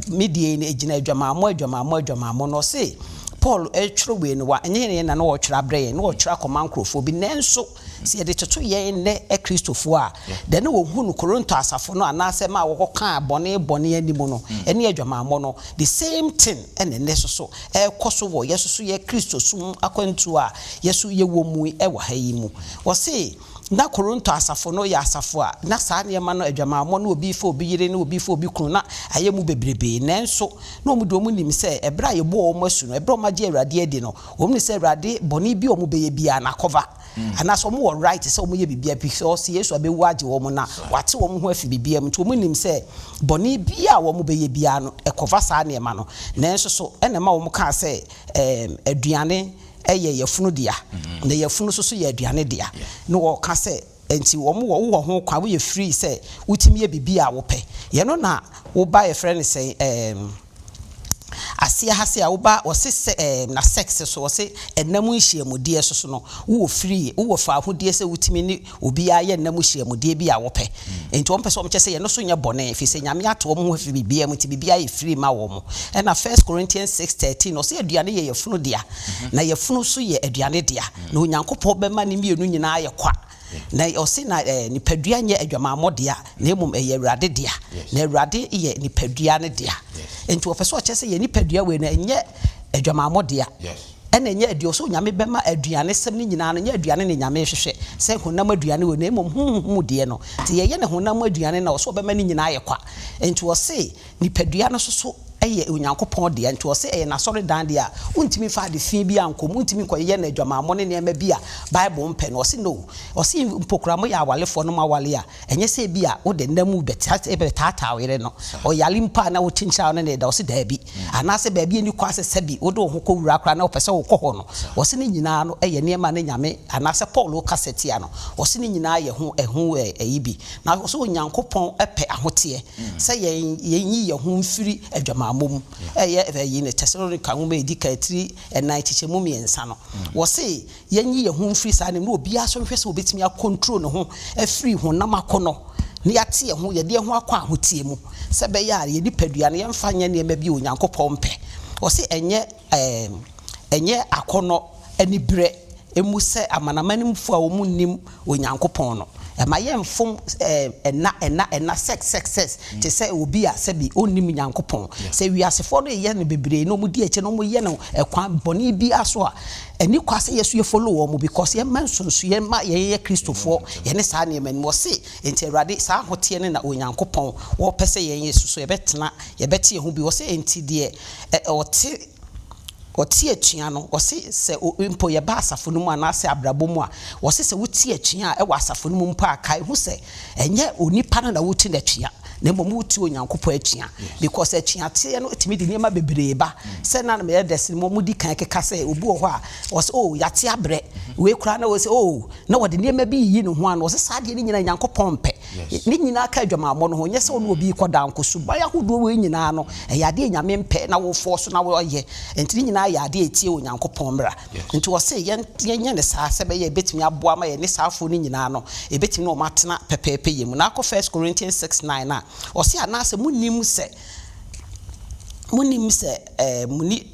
S3: me deɛ yi no ɛgyina adwamammɔ adwamammɔ adwamammɔ na ɔse Paul twerɛ wei no wa ɛnyɛ yɛn na na ɔretwerɛ abrɛ yɛn na ɔretwerɛ akɔma nkorɔfoɔ bi nanso sɛ yɛde toto yɛn nnɛ akristofoɔ a dɛ ne wɔhu no Korinto asafo no anaasɛ ma wɔkɔkaa bɔne bɔne anim no ɛne adwamammɔ no the same thing ɛna ɛnnɛ soso ɛrekɔ so wɔ yɛsoso yɛ Kristosom akwantuo a yɛso yɛwɔ mu wɔ ha yi mu ɔse Ná Korinto asafo no yɛ asafo a na saa nneɛma no, adwamammɔ ne obi refa obi yere ne obi refa obi kunu, na ayɛ mu bebrebe. Nanso, na wɔn de wɔnim sɛ ɛberɛ a yɛbɔɔ wɔn asu no, ɛberɛ a wɔagye Awurade adi no, wɔnim sɛ Awurade bɔne bi a wɔbɛyɛ biara no akɔva. Anaasɛ wɔwɔ right sɛ wɔyɛ biribiara because Yesu abɛwu agye wɔn na wate wɔn ho afi biribiara mu. Nti wɔnim sɛ bɔne biara a wɔbɛyɛ biara no, ɛkɔva saa nneɛma no. Nanso so ɛna ɛma wɔkaa sɛ ɛɛm, aduane yɛ yafunu dea, na yafunu nso so yɛ aduane dea. Na wɔka sɛ, Enti wɔn wɔ, wowɔ ho kwan, woyɛ free sɛ wotumi yɛ biribi a wopɛ. Yɛno na woba yɛfrɛ no sɛn, ɛɛm, Aseɛ ha sei a woba wɔse sɛ ɛɛ na sex so wɔse ɛna mu nhyiamudeɛ so so no wowɔ free wowɔ faahodie sɛ wotumi ne obiara yɛ nna mu nhyiamudeɛ bi a wɔpɛ. Nti wɔn pɛ sɛ wɔn kyerɛ sɛ yɛno so nyɛ bɔne ɛfiri sɛ Nyame ate wɔn ho afiri biribiara mu nti biribiara yɛ free ma wɔn. Ɛna first Corinthians 6:13 ɔse aduane yɛ yafunu dea na yafunu nso yɛ aduane dea na Onyankopɔn bɛma ne mmienu nyinaa ayɛ kwa. Na ɔse na nipadua nyɛ adwamammɔ dea, na mmom ɛyɛ Awurade dea. Na Awurade yɛ nipadua no dea. Nti ɔpɛ sɛ ɔkyerɛ sɛ yɛn nipadua wei no ɛnyɛ adwamammɔ dea. Ɛna ɛnyɛ aduane, ɔsɛ Onyame bɛma aduane sɛm no nyinaa no, nyɛ aduane na Nyame hwehwɛ sɛ honam aduane wei, na mmom honhom mu deɛ no. Nti yɛyɛ no honam aduane no a, ɔsɛ ɔbɛma ne nyinaa ayɛ kwa. Nti ɔse Nipadua no nso so yɛ Onyankopɔn dea, nti ɔse ɛyɛ n'asɔredan deɛ a, wontumi mfa ade fi biara nkɔ mu, wontumi nkɔyeyɛ no adwamammɔ ne nneɛma bi a Bible mpɛ no. Ɔse no. Ɔse mpo koraa moyɛ awalefoɔ no moawale a, ɛnyɛ sɛ ebia wode nna mu bɛtaataa wo yere no, ɔyare mpo a na wokyenkyere a wo ne no reda, ɔse daabi. Anaasɛ baabi a ɛnni kwan sɛ sɛbi wode wo ho kɔwura koraa na wopɛ sɛ wokɔ hɔ no, ɔse ne nyinaa no yɛ nneɛma a na Nyame anaasɛ Paul rekasa tia no, ɔse ne nyinaa yɛ ho ɛho ayi bi. Na ɔse Onyankopɔn pɛ ahoteɛ. Sɛ yɛn yɛnyi yɛn ho mfiri adwamammɔ mu. Ɛyɛ ɛyi ne Tɛsalonika nwoma a ɛdi kan tiri ɛnan nkyekyɛmu mmiɛnsa no. Wɔse yɛnyi yɛn ho mfiri saa nneɛma no na obiara nso nhwɛ sɛ ɔbɛtumi akɔntro ne ho afiri honam akɔnnɔ na yɛate yɛn ho, yɛde yɛn ho akɔ ahoteɛ mu sɛ ɛbɛyɛ a yɛn nipadua no yɛmfa nyɛ nneɛma bi a Onyankopɔn mpɛ. Wɔse ɛnyɛ ɛɛ ɛnyɛ akɔnnɔ aniberɛ mu sɛ amanamanmufo a wɔnnim Onyankopɔn no. Ɛma yɛmfom ɛna, ɛna, ɛna, sex, sex, sex, te sɛ obi a sɛbi ɔnnim Nyankopɔn. Sɛ wiasefoɔ no reyɛ no bebree na wɔdi akyire na wɔyɛ no ɛkwan bɔne biara so a, ɛnni kwa sɛ yɛso yɛ follow wɔn because yɛmma nsonsoeɛ mma yɛn yɛyɛ Kristofoɔ yɛne saa nneɛma no mu. Wɔse, enti Awurade, saa ahoteɛ no na Onyankopɔn wɔpɛ sɛ yɛn yɛso so yɛbɛtena, yɛbɛte yɛn ho bi. Wɔse, enti deɛ ɔte. Ɔte atua no, ɔse sɛ mpo yɛba asafo no mu anaasɛ abrabɔ mu a, ɔse sɛ wote atua a ɛwɔ asafo no mu mpo a, kae hu sɛ ɛnyɛ onipa no na wote no atua, na mmom wote Onyankopɔn atua. Because atuateɛ no tumi de nneɛma bebree ba. Sɛ na meyɛ dɛs no mu, wɔdi kan keka sɛ obi wɔ hɔ a, ɔse oh yɛate abrɛ, wei koraa na ɔse oh, na wɔde nneɛma bi yiyi ne ho ano. Ɔse saa adeɛ no nyinaa Nyankopɔn mpɛ. Ne nyinaa ka adwamammɔ no ho, nyɛ sɛ wo ne obi rekɔda nko. Suban ahodoɔ wei nyinaa no, ɛyɛ adeɛ a Nyame mpɛ na wo force na woyɛ. Nti ne nyinaa yɛ adeɛ a ɛtia Onyankopɔn mmara. Nti ɔse yɛn yɛnyɛ no saa sɛ ɛbɛyɛ a ɛbɛtumi aboa ma yɛne saa afoɔ no nyinaa no, yɛbɛtumi ne wɔn atena pɛpɛɛpɛ yɛ mu. Na akɔ First Corinthians 6, 9 a, ɔse anaasɛ monnim sɛ, monnim sɛ ɛɛ moni,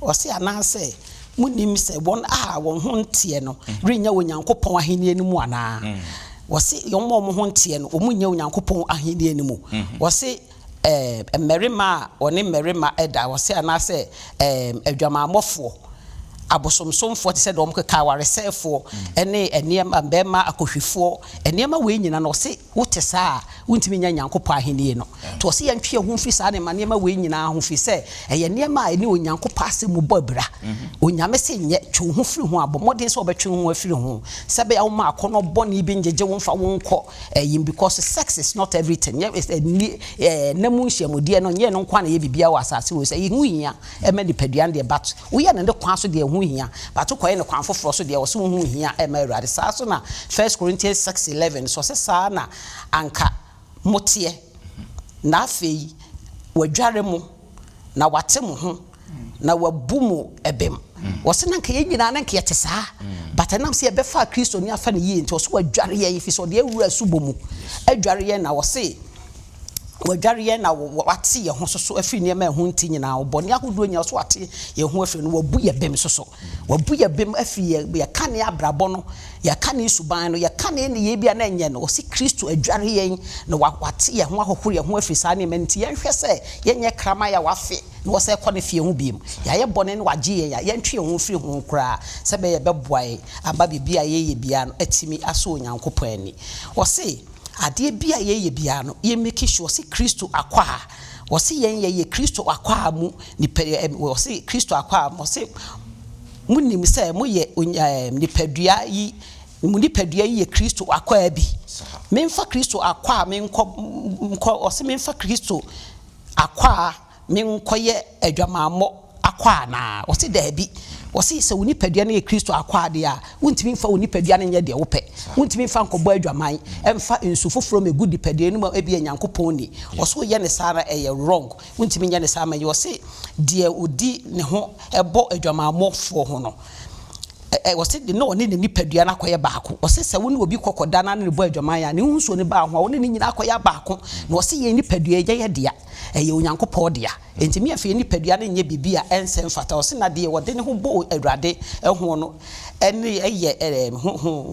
S3: ɔse anaasɛ Monnim sɛ wɔn a wɔn ho nteɛ no rennya Onyankopɔn ahennie no mu anaa? Wɔse wɔn a wɔn ho nteɛ no, wɔnnya Onyankopɔn ahennie no mu. Wɔse mmarima a wɔne mmarima da, wɔse anaasɛ adwamammɔfoɔ, abosomsomfoɔ te sɛ deɛ wɔkeka, awaresɛefoɔ ne nneɛma, mmarima akɔhwifoɔ, nneɛma wei nyina no, wɔse Wote saa a, wontumi nnya Nyankopɔn ahenni no. Nti ɔse yɛntwe yɛn ho mfiri saa nneɛma nneɛma wei nyinaa ho, firi sɛ ɛyɛ nneɛma a ɛne Onyankopɔn asɛm mu bɔ abira. Onyame se nyɛ, twe wo ho firi ho a, bɔ mmɔden sɛ wobɛtwe wo ho afiri ho, sɛ ɛbɛyɛ a womma akɔnnɔ bɔne bi ngyegye wo mfa wo nkɔ ɛyim, because sex is not everything, nyɛ ɛnni ɛɛ nna mu nhyiamudeɛ no nyɛ ɛno nko ara na ɛyɛ biribiara wɔ asase wei so, ɛho hia ɛma nipadua no deɛ but woyɛ no ne kwan so deɛ ɛho hia but wokɔyɛ no kwan foforɔ so deɛ ɔse wo ho nhia ɛma Awurade. Saa so na First Corinthians 6:11 nso ɔse saa na anka moteɛ na afei wadware mo na wate mo ho na wabu mo bem. Ɔse na anka yɛn nyinaa na anka yɛte saa but ɛnam sɛ yɛbɛfaa Kristo ne afa no yie nti ɔse wadware yɛn ɛfiri sɛ ɔde awura asubɔ mu adware yɛn na ɔse Wadware yɛn na wate yɛn ho soso afiri nneɛma a ɛho nte nyinaa ho, bɔne ahodoɔ nyinaa so wate yɛn ho afiri no, wabu yɛn bem soso. Wabu yɛn bem afiri yɛn yɛn kane abrabɔ no, yɛn kane suban no, yɛn kane nneyɛɛ bi a na ɛnyɛ no. Ɔse Kristo adware yɛn na wate yɛn ho ahohoro yɛn ho afiri saa nneɛma no nti. Yɛnhwɛ sɛ yɛnyɛ kraman a wafe na wɔsɛ kɔ ne fie ho bio. Yɛayɛ bɔne na wagye yɛn a, yɛntwe yɛn ho mfiri ho koraa sɛ ɛbɛyɛ ɛbɛboa yɛn ama biribi a yɛyɛ biara no atumi asɔ Onyankopɔn ani. Ɔse. Adeɛ bi a yɛyɛ biara no, yɛ make sure sɛ Kristo akwaa, wɔse yɛn yɛyɛ Kristo akwaa mu nipa, wɔse Kristo akwaa, wɔse monim sɛ moyɛ nipadua yi, mo nipadua yi yɛ Kristo akwaa bi. Memfa Kristo akwaa menkɔ, nkɔ, wɔse memfa Kristo akwaa menkɔyɛ adwamammɔ akwaa anaa? Wɔse daabi. Wɔse sɛ wo nipadua no yɛ Kristo akwaa deɛ a, wontumi mfa wo nipadua no nyɛ deɛ wopɛ. Wontumi mfa nkɔbɔ adwaman, mfa nsu foforɔ mmɛgu nipadua no mu a ebia Nyankopɔn nni. Wɔse woyɛ no saa no a, ɛyɛ wrong. Wontumi nyɛ no saa ma ɛnyɛ. Wɔse deɛ ɔdi ne ho bɔ adwamammɔfoɔ ho no, ɛ, wɔse na ɔne ne nipadua no akɔyɛ baako. Wɔse sɛ wo ne obi kɔ kɔda na ne no bɔ adwaman a, ne ho nsuo no ba ho a, wo ne no nyinaa akɔyɛ baako. Na wɔse yɛn nipadua yi, ɛnyɛ yɛn dea, ɛyɛ Onyankopɔn dea. Enti me afei nipadua no nyɛ biribi a ɛnsɛ mfata. Ɔse na deɛ ɔde ne ho bɔ Awurade ho no ne yɛ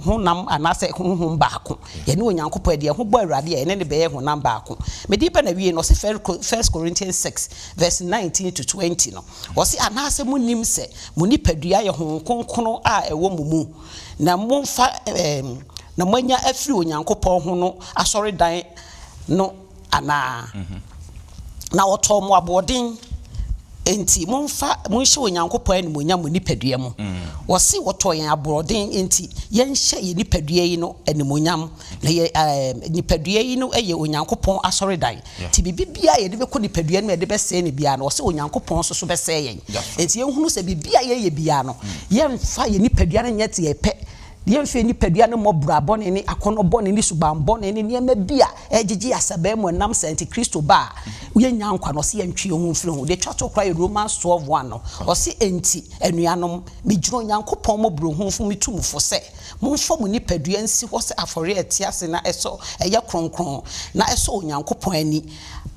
S3: honam anaasɛ honhom baako. Yɛne Onyankopɔn yɛde yɛn ho bɔ Awurade a, yɛne no bɛyɛ honam baako. Mede ba n'awiei no, ɔse First Corinthians 6 verse 19 to 20 no, ɔse anaasɛ monnim sɛ mo nipadua yɛ Honhom Kronkron a ɛwɔ mo mu, na momfa na moanya afiri Onyankopɔn ho no asɔredan no anaa? Na wɔtɔɔ mo aboɔden, enti momfa monhyɛ Onyankopɔn animuonyam mo nipadua mu. Wɔse wɔtɔɔ yɛn aboɔden, enti yɛnhyɛ yɛn nipadua yi no animuonyam. Na yɛ ɛɛ nipadua yi no yɛ Onyankopɔn asɔredan. Nti biribi biara a yɛde bɛkɔ nipadua no mu a yɛde bɛsɛe no biara no, wɔse Onyankopɔn nso so bɛsɛe yɛn. Enti yɛnhunu sɛ biribi a yɛyɛ biara no, yɛmfa yɛn nipadua no nyɛ deɛ yɛpɛ. Yɛmfa yɛn nipadua no mmɔ bra bɔne ne akɔnnɔ bɔne ne suban bɔne ne nneɛma bi a ɛregyegye yɛn asabaa mu ɛnam saa nti Kristo ba a, yɛnnya nkwa no, ɔse yɛntwe yɛn ho mfiri ho. Deɛ ɛtwa to koraa yɛ Romans 12 1 no, ɔse enti, anuanom, megyina Onyankopɔn mmɔborɔhunufo me tu mo fo sɛ, momfa mo nipadua nsi hɔ sɛ afɔreɛ a ɛte ase na ɛsɔ, ɛyɛ kronkron, na ɛsɔ Onyankopɔn ani,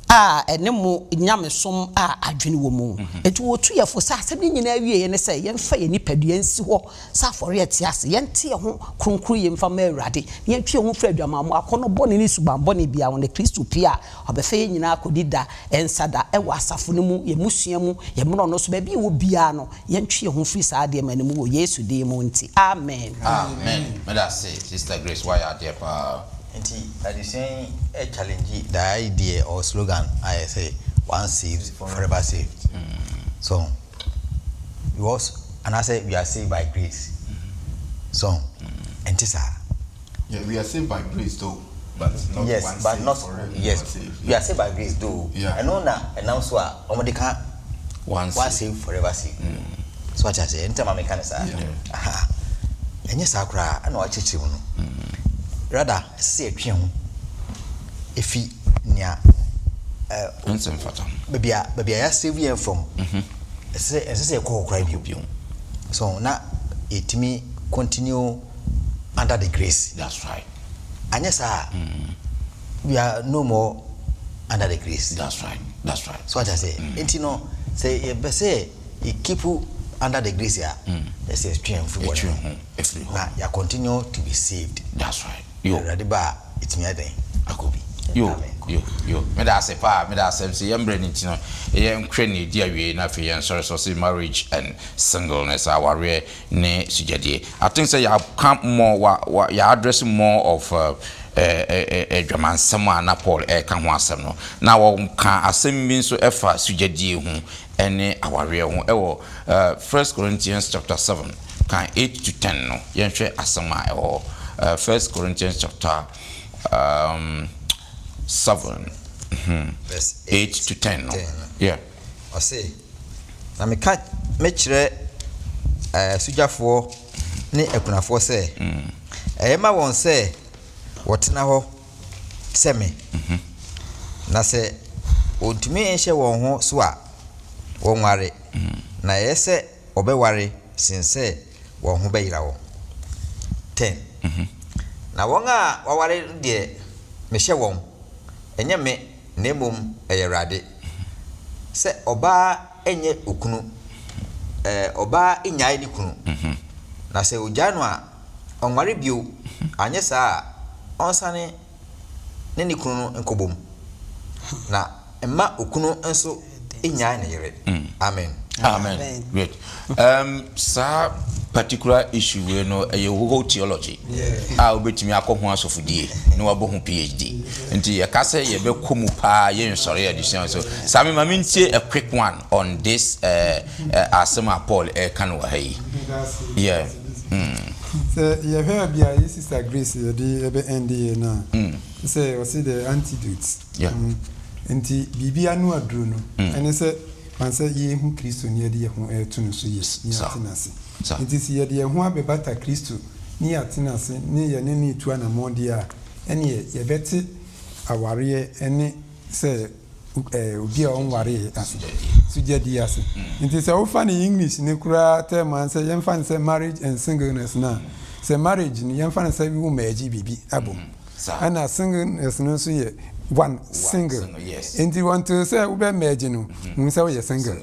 S3: a ɛne mo nyamesom a adwene wɔ mu. Enti wɔtu yɛn fo sɛ asɛm no nyinaa awieeɛ ne sɛ yɛmfa yɛn nipadua nsi hɔ Sɛ afɔre a ɛte ase, yɛnte yɛn ho kronkronyɛ mfa mma Awurade, na yɛntwe yɛn ho mfiri adwamammɔ, akɔnnɔ bɔne ne suban bɔne biara ho, na Kristo pue a, ɔbɛfa yɛn nyinaa akɔdi da nsa da wɔ asafo no mu, yɛn mmusua mu, yɛn mmorɔno so, baabi a yɛwɔ biara no, yɛntwe yɛn ho mfiri saa adeɛma no mu wɔ Yesu din mu nti, amen.
S1: Amen meda ase sister Grace wayɛ adeɛ paa.
S4: Nti adesua yi challenge the idea or slogan a yɛsɛ once saved forever saved. So because anaasɛ we are saved by grace so ɛnte saa.
S2: Yeah, we are saved by grace though, but not
S4: yes,
S2: once
S4: but
S2: saved
S4: not
S2: forever.
S4: yes,
S2: saved.
S4: we are saved by grace though.
S2: Yeah.
S4: Ɛno na ɛnam so a wɔn de ka
S1: Once
S4: once saved forever saved. So ate aseɛ nti ama meka ne saa.
S2: Yeah.
S4: Aha. Ɛnyɛ saa koraa ɛna wakyerɛkyerɛ mu no. Rather ɛsɛ sɛ yɛtwe yɛn ho efi nea ɛ
S1: Ɛnsɛ mfata ho.
S4: baabi a baabi a yɛasave yɛn from ɛsɛ sɛ ɛnsɛ sɛ yɛkɔ hɔ koraa bio.
S1: Bio.
S4: So na yɛtumi continue under the grace.
S1: That's right.
S4: Anyɛ saa a, we are no more under the grace.
S1: That's right. That's right.
S4: So ate aseɛ? Nti no, sɛ yɛpɛ sɛ yɛ keep under the grace a, ɛsɛ sɛ yɛtwe yɛn ho firi bɔne
S1: Yɛtwe
S4: ho.
S1: ho firi hɔ.
S4: Na yɛ continue to be saved.
S1: That's right. Yo.
S4: Awurade ba a, ɛtumi ayɛ dɛn? Akɔ bi.
S1: Yo,
S4: Amen.
S1: yo, yo. Meda ase paa, meda ase. Sɛ yɛn mmerɛ no nti no, yɛnhwɛ nea ɛdi awiei na afei yɛnsɔre so. Ɔse marriage and singleness, awareɛ ne sugyadie. I think sɛ yɛaka more, wa, wa, yɛ address more of uh, eh, eh, eh, adwamansɛm a na Paul ɛreka ho asɛm no. Na wɔka asɛm bi nso ɛfa sugyadie ho ɛne awareɛ ho ɛwɔ uh, First Corinthians chapter 7 kan 8 to 10 no. Yɛnhwɛ asɛm a ɛwɔ hɔ. Uh, First Corinthians chapter um, 7
S4: Verse
S1: 8 to 10 no.
S4: 10 no.
S1: Yeah.
S4: Ɔse, na meka mekyerɛ asugyafoɔ ne akunafoɔ sɛ, ɛyɛ ma wɔn sɛ wɔtena hɔ sɛ me. Na sɛ wɔntumi nhyɛ wɔn ho so a, wɔnware, na ɛyɛ sɛ wɔbɛware sen sɛ wɔn ho bɛyera wɔn. 10. Na wɔn a wɔaware no deɛ, mehyɛ wɔn, ɛnyɛ me, na mmom ɛyɛ Awurade, sɛ ɔbaa nyɛ okunu, ɛɛ, ɔbaa nnyae ne kunu. Na sɛ ogyae no a, ɔnware bio, anyɛ saa a, ɔnsane ne ne kunu no nkɔbom. Na mma okunu nso nnyae ne yere. Amen.
S1: Amen. Great. Saa particular issue wei no ɛyɛ whole theology a wobɛtumi akɔ ho asɔfodie na wabɔ ho PhD. Nti yɛka sɛ yɛbɛkɔ mu paa yɛnsɔre adesua so. Saa me ma mentie a quick one on this asɛm a Paul ɛreka no wɔ ha yi. Yeah.
S5: Sɛ yɛhwɛ bia yɛ sister Grace yɛde ɛbɛ end yɛ no a, sɛ ɔse the antidote.
S1: Yeah.
S5: Nti biribi ano aduro no ɛne sɛ. Kwan sɛ yɛrehu Kristo na yɛde yɛn ho reto no so yie na yɛate no ase. Enti sɛ yɛde yɛn ho abɛbata Kristo ne yɛate no ase ne yɛne no retu anammɔn deɛ a, ɛnneɛ yɛbɛte awareɛ ne sɛ obi a ɔnwareeɛ ase, sugyadie ase. Nti sɛ wofa no English no koraa term a, sɛ yɛmfa no sɛ marriage and singleness no a, sɛ marriage no yɛmfa no sɛ wo merge biribi abom. Ɛna singleness no nso yɛ one single. Nti until sɛ wobɛ merge no, hu sɛ woyɛ single.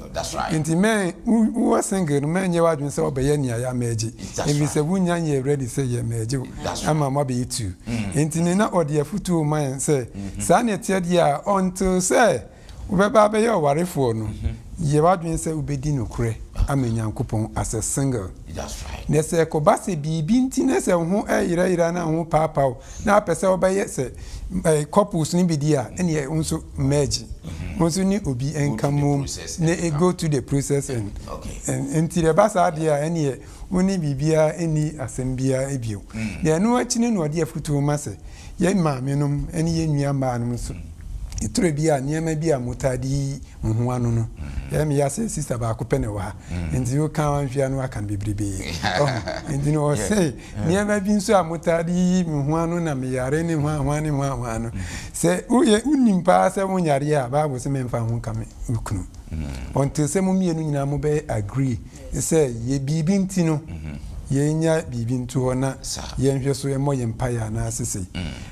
S5: Nti mɛ wowɔ single no mɛnyɛ w'adwene sɛ wobɛyɛ nea yɛ merge. Ɛfiri sɛ wonnya nyɛɛ ready sɛ yɛ merge wo ama moabɛyɛ two. Nti no na ɔde afutuo ma yɛn sɛ saa na ɛteɛ deɛ a until sɛ wobɛba abɛyɛ ɔwarefoɔ no, yɛ w'adwene sɛ wobɛdi nokorɛ ama Nyankopɔn as a single. Na sɛ ɛkɔba sɛ biribi nti na sɛ wo ho reyerayera na wo ho paapa wo na wopɛ sɛ wobɛyɛ sɛ couples no bi deɛ a, ɛnneɛ wo nso merge. Wo nso ne obi nka mmom na go through the process and nti ɛba saa deɛ a ɛnneɛ wo ne biribiara nni asɛm biara bio. Na ɛno akyi no na ɔde afotuo ma sɛ Yɛn maamenom ne yɛn nua mmaanom nso, ɛtɔ bi a nneɛma bi a motaa de yi mo ho ano no, ɛyɛ me ya sɛ sista baako pɛ na ɛwɔ ha, nti woka wanhwɛ a na waka no bebrebe. Ɔho, nti no ɔse nneɛma bi nso a motaa de yiyi me ho ano na meyare ne hwan hwan ne hwan hwan no, sɛ woyɛ wonim paa sɛ wonyare a, Bible se memfa ho nka me kunu. Until sɛ mo mmienu nyinaa mobɛyɛ agree sɛ yɛ biribi nti no yɛnya biribi nto hɔ na yɛnhwɛ so mmɔ yɛn mpaeɛ anaasɛ sei.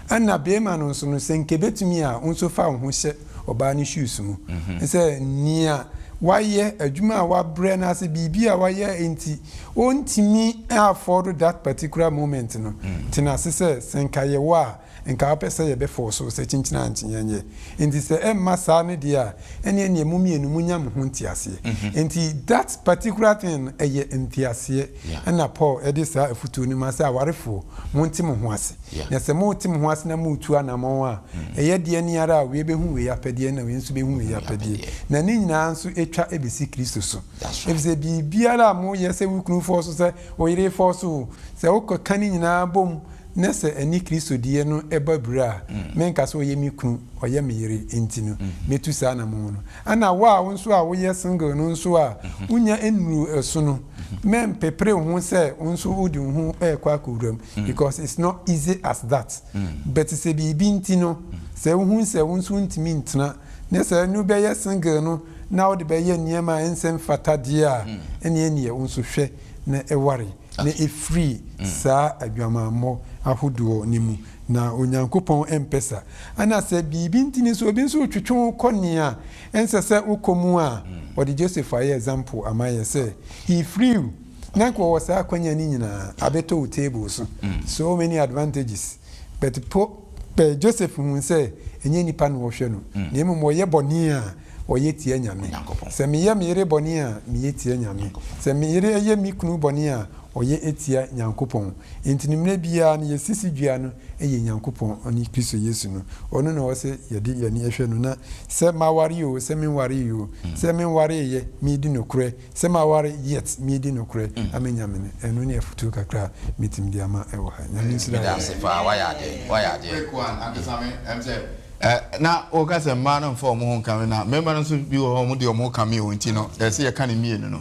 S5: Ɛna beema no nso no sɛ nka ɛbɛtumi a wo nso fa wo ho hyɛ ɔbaa no shoes mu sɛ nea wayɛ, adwuma a wabrɛ anaasɛ biribi a wayɛ nti ɔntumi afford that particular moment no, tena ase sɛ sɛ nka yɛwɔ a Nka wopɛ sɛ yɛbɛ force wo sɛ kyinkyin ankye yɛnyɛ. Nti sɛ ɛmma saa no deɛ a, ɛneɛ neɛ mo mmienu monya mo ho nteaseɛ. Nti that particular thing no ɛyɛ nteaseɛ. Ɛna Paul ɛde saa afutuo no ma sɛ awarefoɔ monte mo ho ase. Na sɛ mote mo ho ase na moretu anamɔn a, ɛyɛ deɛ ne ara a wei bɛhu wei apɛdeɛ na wei nso bɛhu wei apɛdeɛ. Na ne nyinaa nso ɛtwa ɛbɛsi Kristo so. Ɛfiri sɛ biribiara a moyɛ sɛ wo kunu force wo sɛ wo yere force wo, sɛ wokɔka ne nyinaa bom na sɛ ɛne Kristo deɛ no bɔ abira a, menka sɛ ɔyɛ me kunu, ɔyɛ me yere nti no, mɛtu saa anammɔn no. Ɛna wo a wo nso a woyɛ single no nso a wonnya nnuruu ɛso no, mɛmpepere wo ho sɛ wo nso wode wo ho rekɔ akɔwura mu because it's not easy as that. But sɛ biribi nti no, sɛ wohu sɛ wo nso wontumi ntena, na sɛ ɛno bɛyɛ single no na wode bɛyɛ nneɛma a ɛnsɛ mfata deɛ a, ɛnneɛ neɛ wo nso hwɛ na ware. na ɛfiri saa adwamammɔ ahodoɔ no mu, na Onyankopɔn mpɛ sa. Ɛna sɛ biribi nti no sɛ obi nso retwetwe wo kɔ nea ɛnsɛ sɛ wokɔ mu a, ɔde Joseph ayɛ example ama yɛ sɛ he flew, na nka ɔwɔ saa akwanya no nyinaa abɛtɔ wo table so, so many advantages, but po pɛ Joseph huu sɛ ɛnyɛ nnipa na wɔhwɛ no, na mmom ɔyɛ bɔne a, ɔyɛ tia Nyame. Sɛ meyɛ me yere bɔne a, meyɛ tia Nyame. Sɛ me yere yɛ me kunu bɔne a, ɔyɛ tia Nyankopɔn. Enti no mmerɛ biara no yɛ sisi dua no yɛ Nyankopɔn, ɔne Kristo Yesu no. Ɔno na ɔwɔ sɛ yɛde yɛn ani hwɛ no na sɛ maware oo, sɛ menwaree oo, sɛ menwareeɛ medi nokorɛ, sɛ maware yet medi nokorɛ ama Nyame no, ɛno ne afutuo kakra a mɛtumi de ama wɔ ha. Nyame nhyira
S1: Meda ase
S5: yɛn.
S1: paa, wayɛ adeɛ, wayɛ adeɛ.
S2: Quick one, ankasa me, ɛm sɛ Eh, na woka sɛ mmaa no mfa wɔn ho nka me na mmarima no nso bi wɔ hɔ wɔn de wɔn ho ka me o nti no ɛsɛ yɛka ne mmienu no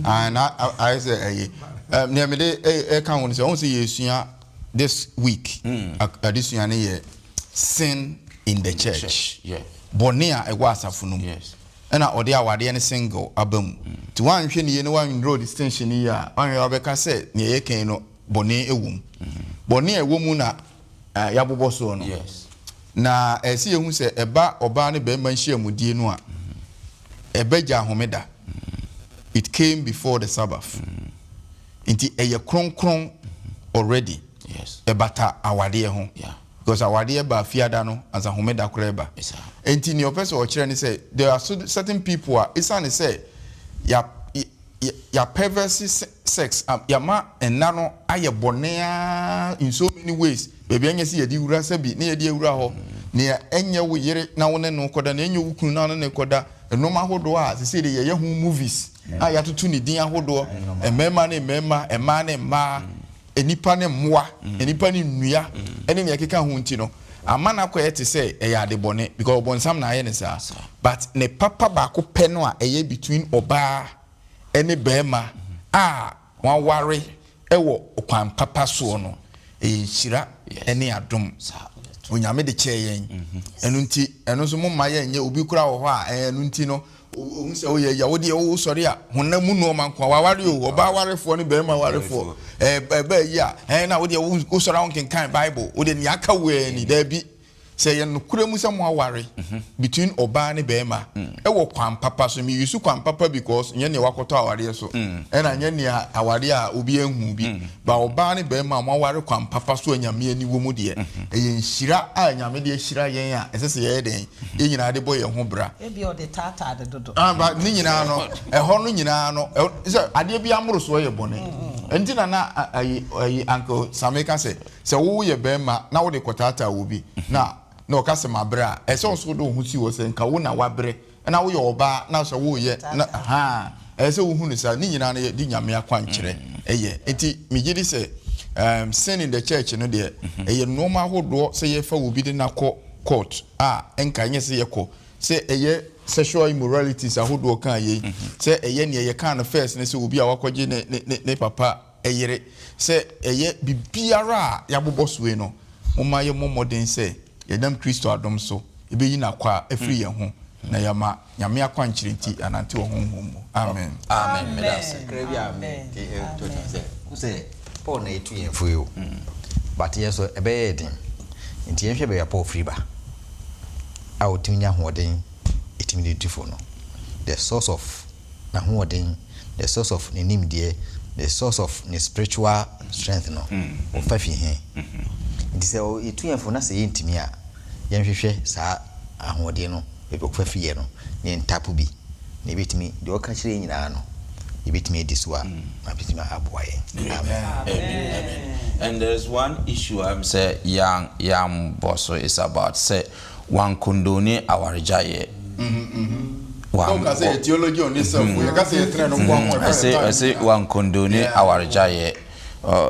S2: ah, na ayɛ sɛ ɛyɛ eh, nea mede ɛka ho no sɛ wɔn sɛ yɛsua this week mm. adesua no yɛ sin in the church bɔne a ɛwɔ asafo no mu ɛna ɔde awadeɛ ne single aba mu mm. nti woanhwɛ ne yie na woandraw distinction yie a woanhwɛ wabɛka sɛ nea ɛyɛ kan no bɔne ɛwɔ mu mm. bɔne a ɛwɔ mu na a yɛabobɔ soɔ no. Na ɛsɛ sɛ yɛhu sɛ ɛba ɔbaa ne barima nhyiamudie no a, ɛba gya homeda. It came before the Sabbath. Nti ɛyɛ kronkron already. Ɛbata awadeɛ ho. Because awadeɛ ba fiada no ansa homeda koraa ɛba. Nti nea ɔpɛ sɛ ɔkyerɛ ne sɛ there are certain people a ɛsiane sɛ ya yɛapɛvɛse sex, yɛama nna no ayɛ bɔne ara in so many ways, baabi a ɛnyɛ sɛ yɛde wura sɛbi na yɛde awura hɔ, nea ɛnyɛ wo yere na wo ne no kɔda, nea ɛnyɛ wo kunu na wo ne no kɔda, nnoɔma ahodoɔ a sesei deɛ yɛyɛ ho movies a yɛatoto ne din ahodoɔ, mmarima ne mmarima, mmaa ne mmaa, nnipa ne mmoa, nnipa ne nnua, ne nea ɛkeka ho nti no, Ama no akɔyɛ te sɛ ɛyɛ ade bɔne because ɔbɔnsam na ayɛ no saa. But ne papa baako pɛ no a ɛyɛ between ɔbaa ne barima a wɔaware wɔ ɔkwan papa soɔ no, ɛyɛ nhyira ne adom. Onyame de kyɛɛ yɛn. Ɛno nti, ɛno nso momma yɛnyɛ obi koraa wɔ hɔ a ɛɛ ɛno nti no ohu sɛ woyɛ ya wo deɛ wosɔre a honam mu nnoɔma nko a waware o ɔbaa warefoɔ ne barima warefoɔ ɛɛ ɛbaa yi a ɛɛ na wo deɛ wosɔre a wonkenkan Bible wo deɛ nea aka wo ara ni daabi. Sɛ ɛyɛ nokorɛ mu sɛ mo aware between ɔbaa ne barima ɛwɔ kwan papa so, me use kwan papa because nyɛ nea wakɔtɔ awareɛ so ɛna nyɛ nea awareɛ a obi anhu bi but ɔbaa ne barima a mo aware kwan papa so a Nyame ani wɔ mu deɛ ɛyɛ nhyira a Nyame de ahyira yɛn a ɛsɛ sɛ yɛyɛ dɛn yɛn nyinaa de bɔ yɛn ho bra.
S3: Ebia ɔde taataa no dodo.
S2: Ah but ne nyinaa no ɛhɔ no nyinaa no sɛ adeɛ bi amorosoɔ yɛ bɔne ɛnti na na ayi ayi uncle Same ka sɛ Sɛ woyɛ barima na wode kɔtaataa obi na na ɔka sɛ mabrɛ a, ɛsɛ sɛ wo nso wode wo ho si hɔ sɛ nka wo na wabrɛ. Ɛna woyɛ ɔbaa na sɛ woreyɛ na ahaa, ɛsɛ sɛ wohu no saa. Ne nyinaa no yɛde Nyame akwankyerɛ yɛ. Nti megye di sɛ um, sin in the church no deɛ, ɛyɛ nnoɔma ahodoɔ sɛ yɛfa obi de no akɔ court a, ɛnka ɛnyɛ sɛ yɛkɔ sɛ ɛyɛ sexual immoralities ahodoɔ kaa yei, sɛ ɛyɛ neɛ yɛkaa no first no sɛ obi a wakɔgye ne, ne, ne, ne papa yere, sɛ ɛyɛ biribiara a yɛabobɔ so yi no, momma yɛmmɔ mmɔden sɛ yɛnam Kristo adom so yɛbɛyi n'akwaa afiri yɛn ho na yɛama Nyame akwankyerɛ nti yɛanante wɔ Honhom mu. Amen.
S1: Amen. Meda ase.
S4: Kakra bi a me de to dwa sɛ, wohu sɛ Paul na etu yɛn fo yi o, but yɛn nso ɛbɛyɛ yɛn den. Nti yɛnhwɛ baabi a Paul firi ba a otumi nya ahoɔden etumi de tu fo no, the source of n'ahoɔden, the source of ne nimdeɛ, the source of ne spiritual strength no, ɔfa fi he? Nti sɛ yɛtu yɛn fo na sɛ yɛntumi a, yɛnhwehwɛ saa ahoɔden no baabi ɔfa fiiɛ no na yɛntapo bi na yɛbɛtumi, deɛ ɔka kyerɛ yɛn nyinaa no, yɛbɛtumi adi so a, na abɛtumi aboa yɛn. Amen.
S1: Amen. Amen. And there is one issue a sɛ yɛn yɛambɔ so is about sɛ Wankondone awaregyaeɛ. Ɛse ɛse wankondone awaregyaeɛ.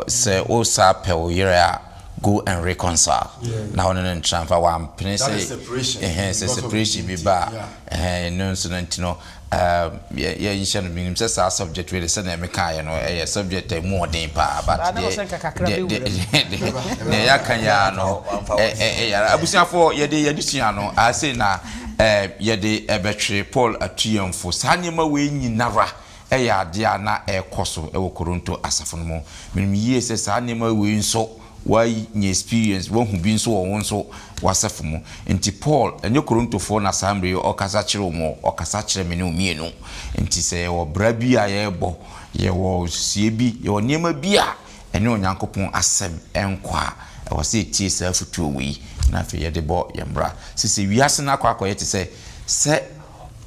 S1: Sɛ wo saa pɛ wo yere a, go and reconcile. Na wo ne no ntra mfa wampene sɛ ɛhɛn sɛ separation bi ba a ɛhɛn ɛno nso no nti no Yɛ yɛnhyɛ no menim sɛ saa subject wei de sɛdeɛ mekaeɛ no ɛyɛ subject a ɛmu ɔden paa but
S3: Baa na
S1: deɛ
S3: ɔsɛ nka kakra
S1: deɛ
S3: bɛwura
S1: deɛ
S3: mu.
S1: deɛ yɛaka yi ara no ɛ ɛ ɛyɛ ara abusuafoɔ yɛde yɛde sua no asei na ɛ yɛde ɛbɛtwere Paul atu yɛn fo saa nneɛma wei nyinara ɛyɛ adeɛ a na ɛrekɔ so ɛwɔ Koronto asafo no mu menim yie sɛ saa nneɛma wei nso Woanya experience, woahu bi nso wɔ wo nso w'asafo mu. Nti Paul, ɛnyɛ Korintofoɔ na saa mmerɛ yi ɔrekasa kyerɛ wɔn, ɔkasa kyerɛ me ne wo mmienu. Nti sɛ yɛwɔ bra bi a yɛrebɔ, yɛwɔ nsusuiɛ bi, yɛwɔ nneɛma bi a ɛne Onyankopɔn asɛm nkɔ a, ɛwɔ sɛ yɛtie saa afotuo wei na afei yɛde bɔ yɛn bra. Sese wiase no akɔ akɔyɛ te sɛ, sɛ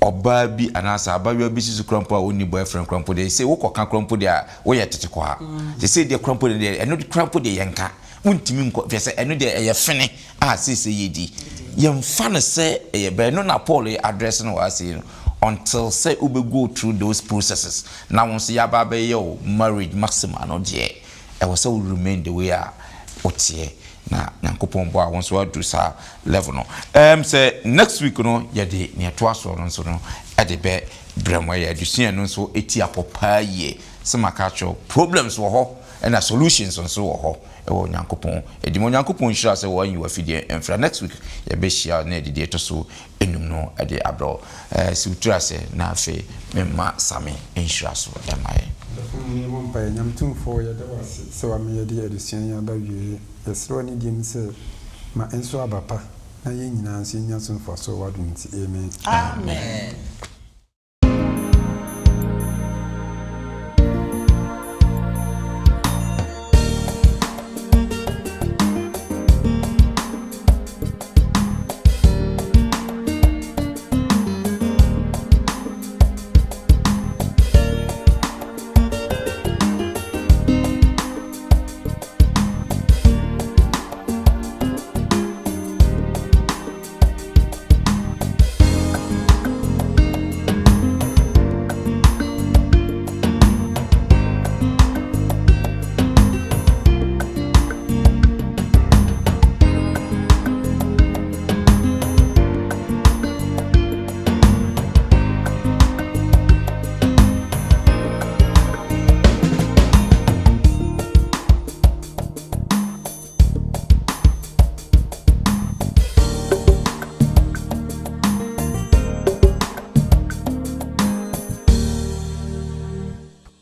S1: ɔbaa bi anaasɛ abayewa bi si so koraa mpo a ɔnni boyfriend koraa mpo deɛ, sɛ wokɔka koraa mpo deɛ a, woyɛ tete kwaa. Seesei deɛ koraa mpo deɛ, ɛno koraa mpo deɛ yɛnka. Wontumi nkɔ, hwɛ sɛ ɛno deɛ ɛyɛ fene a seesei yɛdi. Yɛmfa no sɛ ɛyɛ bɛ, ɛno na Paul address no wɔ ha sei no, until sɛ wobɛ go through those processes na wo nso yɛaba abɛyɛ wo marriage maxima no deɛ, ɛwɔ sɛ wo remain the way a woteɛ na Nyankopɔn boa wo nso aduru saa level no. Ɛɛm sɛ next week no yɛde nea ɛtoa soɔ no nso no ɛde bɛ brɛ mo. Ɛyɛ adesua ɛno nso ɛti apɔ paa yie. Sɛ maka akyerɛ wo problems wɔ hɔ ɛna solutions nso wɔ hɔ ɛwɔ Onyankopɔn ɛdi mu. Onyankopɔn nhyira sɛ wɔanyi w'afidie mfra. Next week yɛbɛhyia na yɛde deɛ ɛtɔ so enum no de abrɛ wo. Si wo tiri ase na afei memma Same nhyira so mma yɛn.
S5: Adɔfo mo yɛmmɔ mpaeɛ. Nyame Tumfoɔ yɛda wo ase sɛ wama yɛde adesua yi aba awieɛ. Yɛsrɛ wo anidie mu sɛ ma ɛnso aba pa na yɛn nyinaa nso yɛnya so mfasoɔ w'adom nti. Amen.
S3: Amen.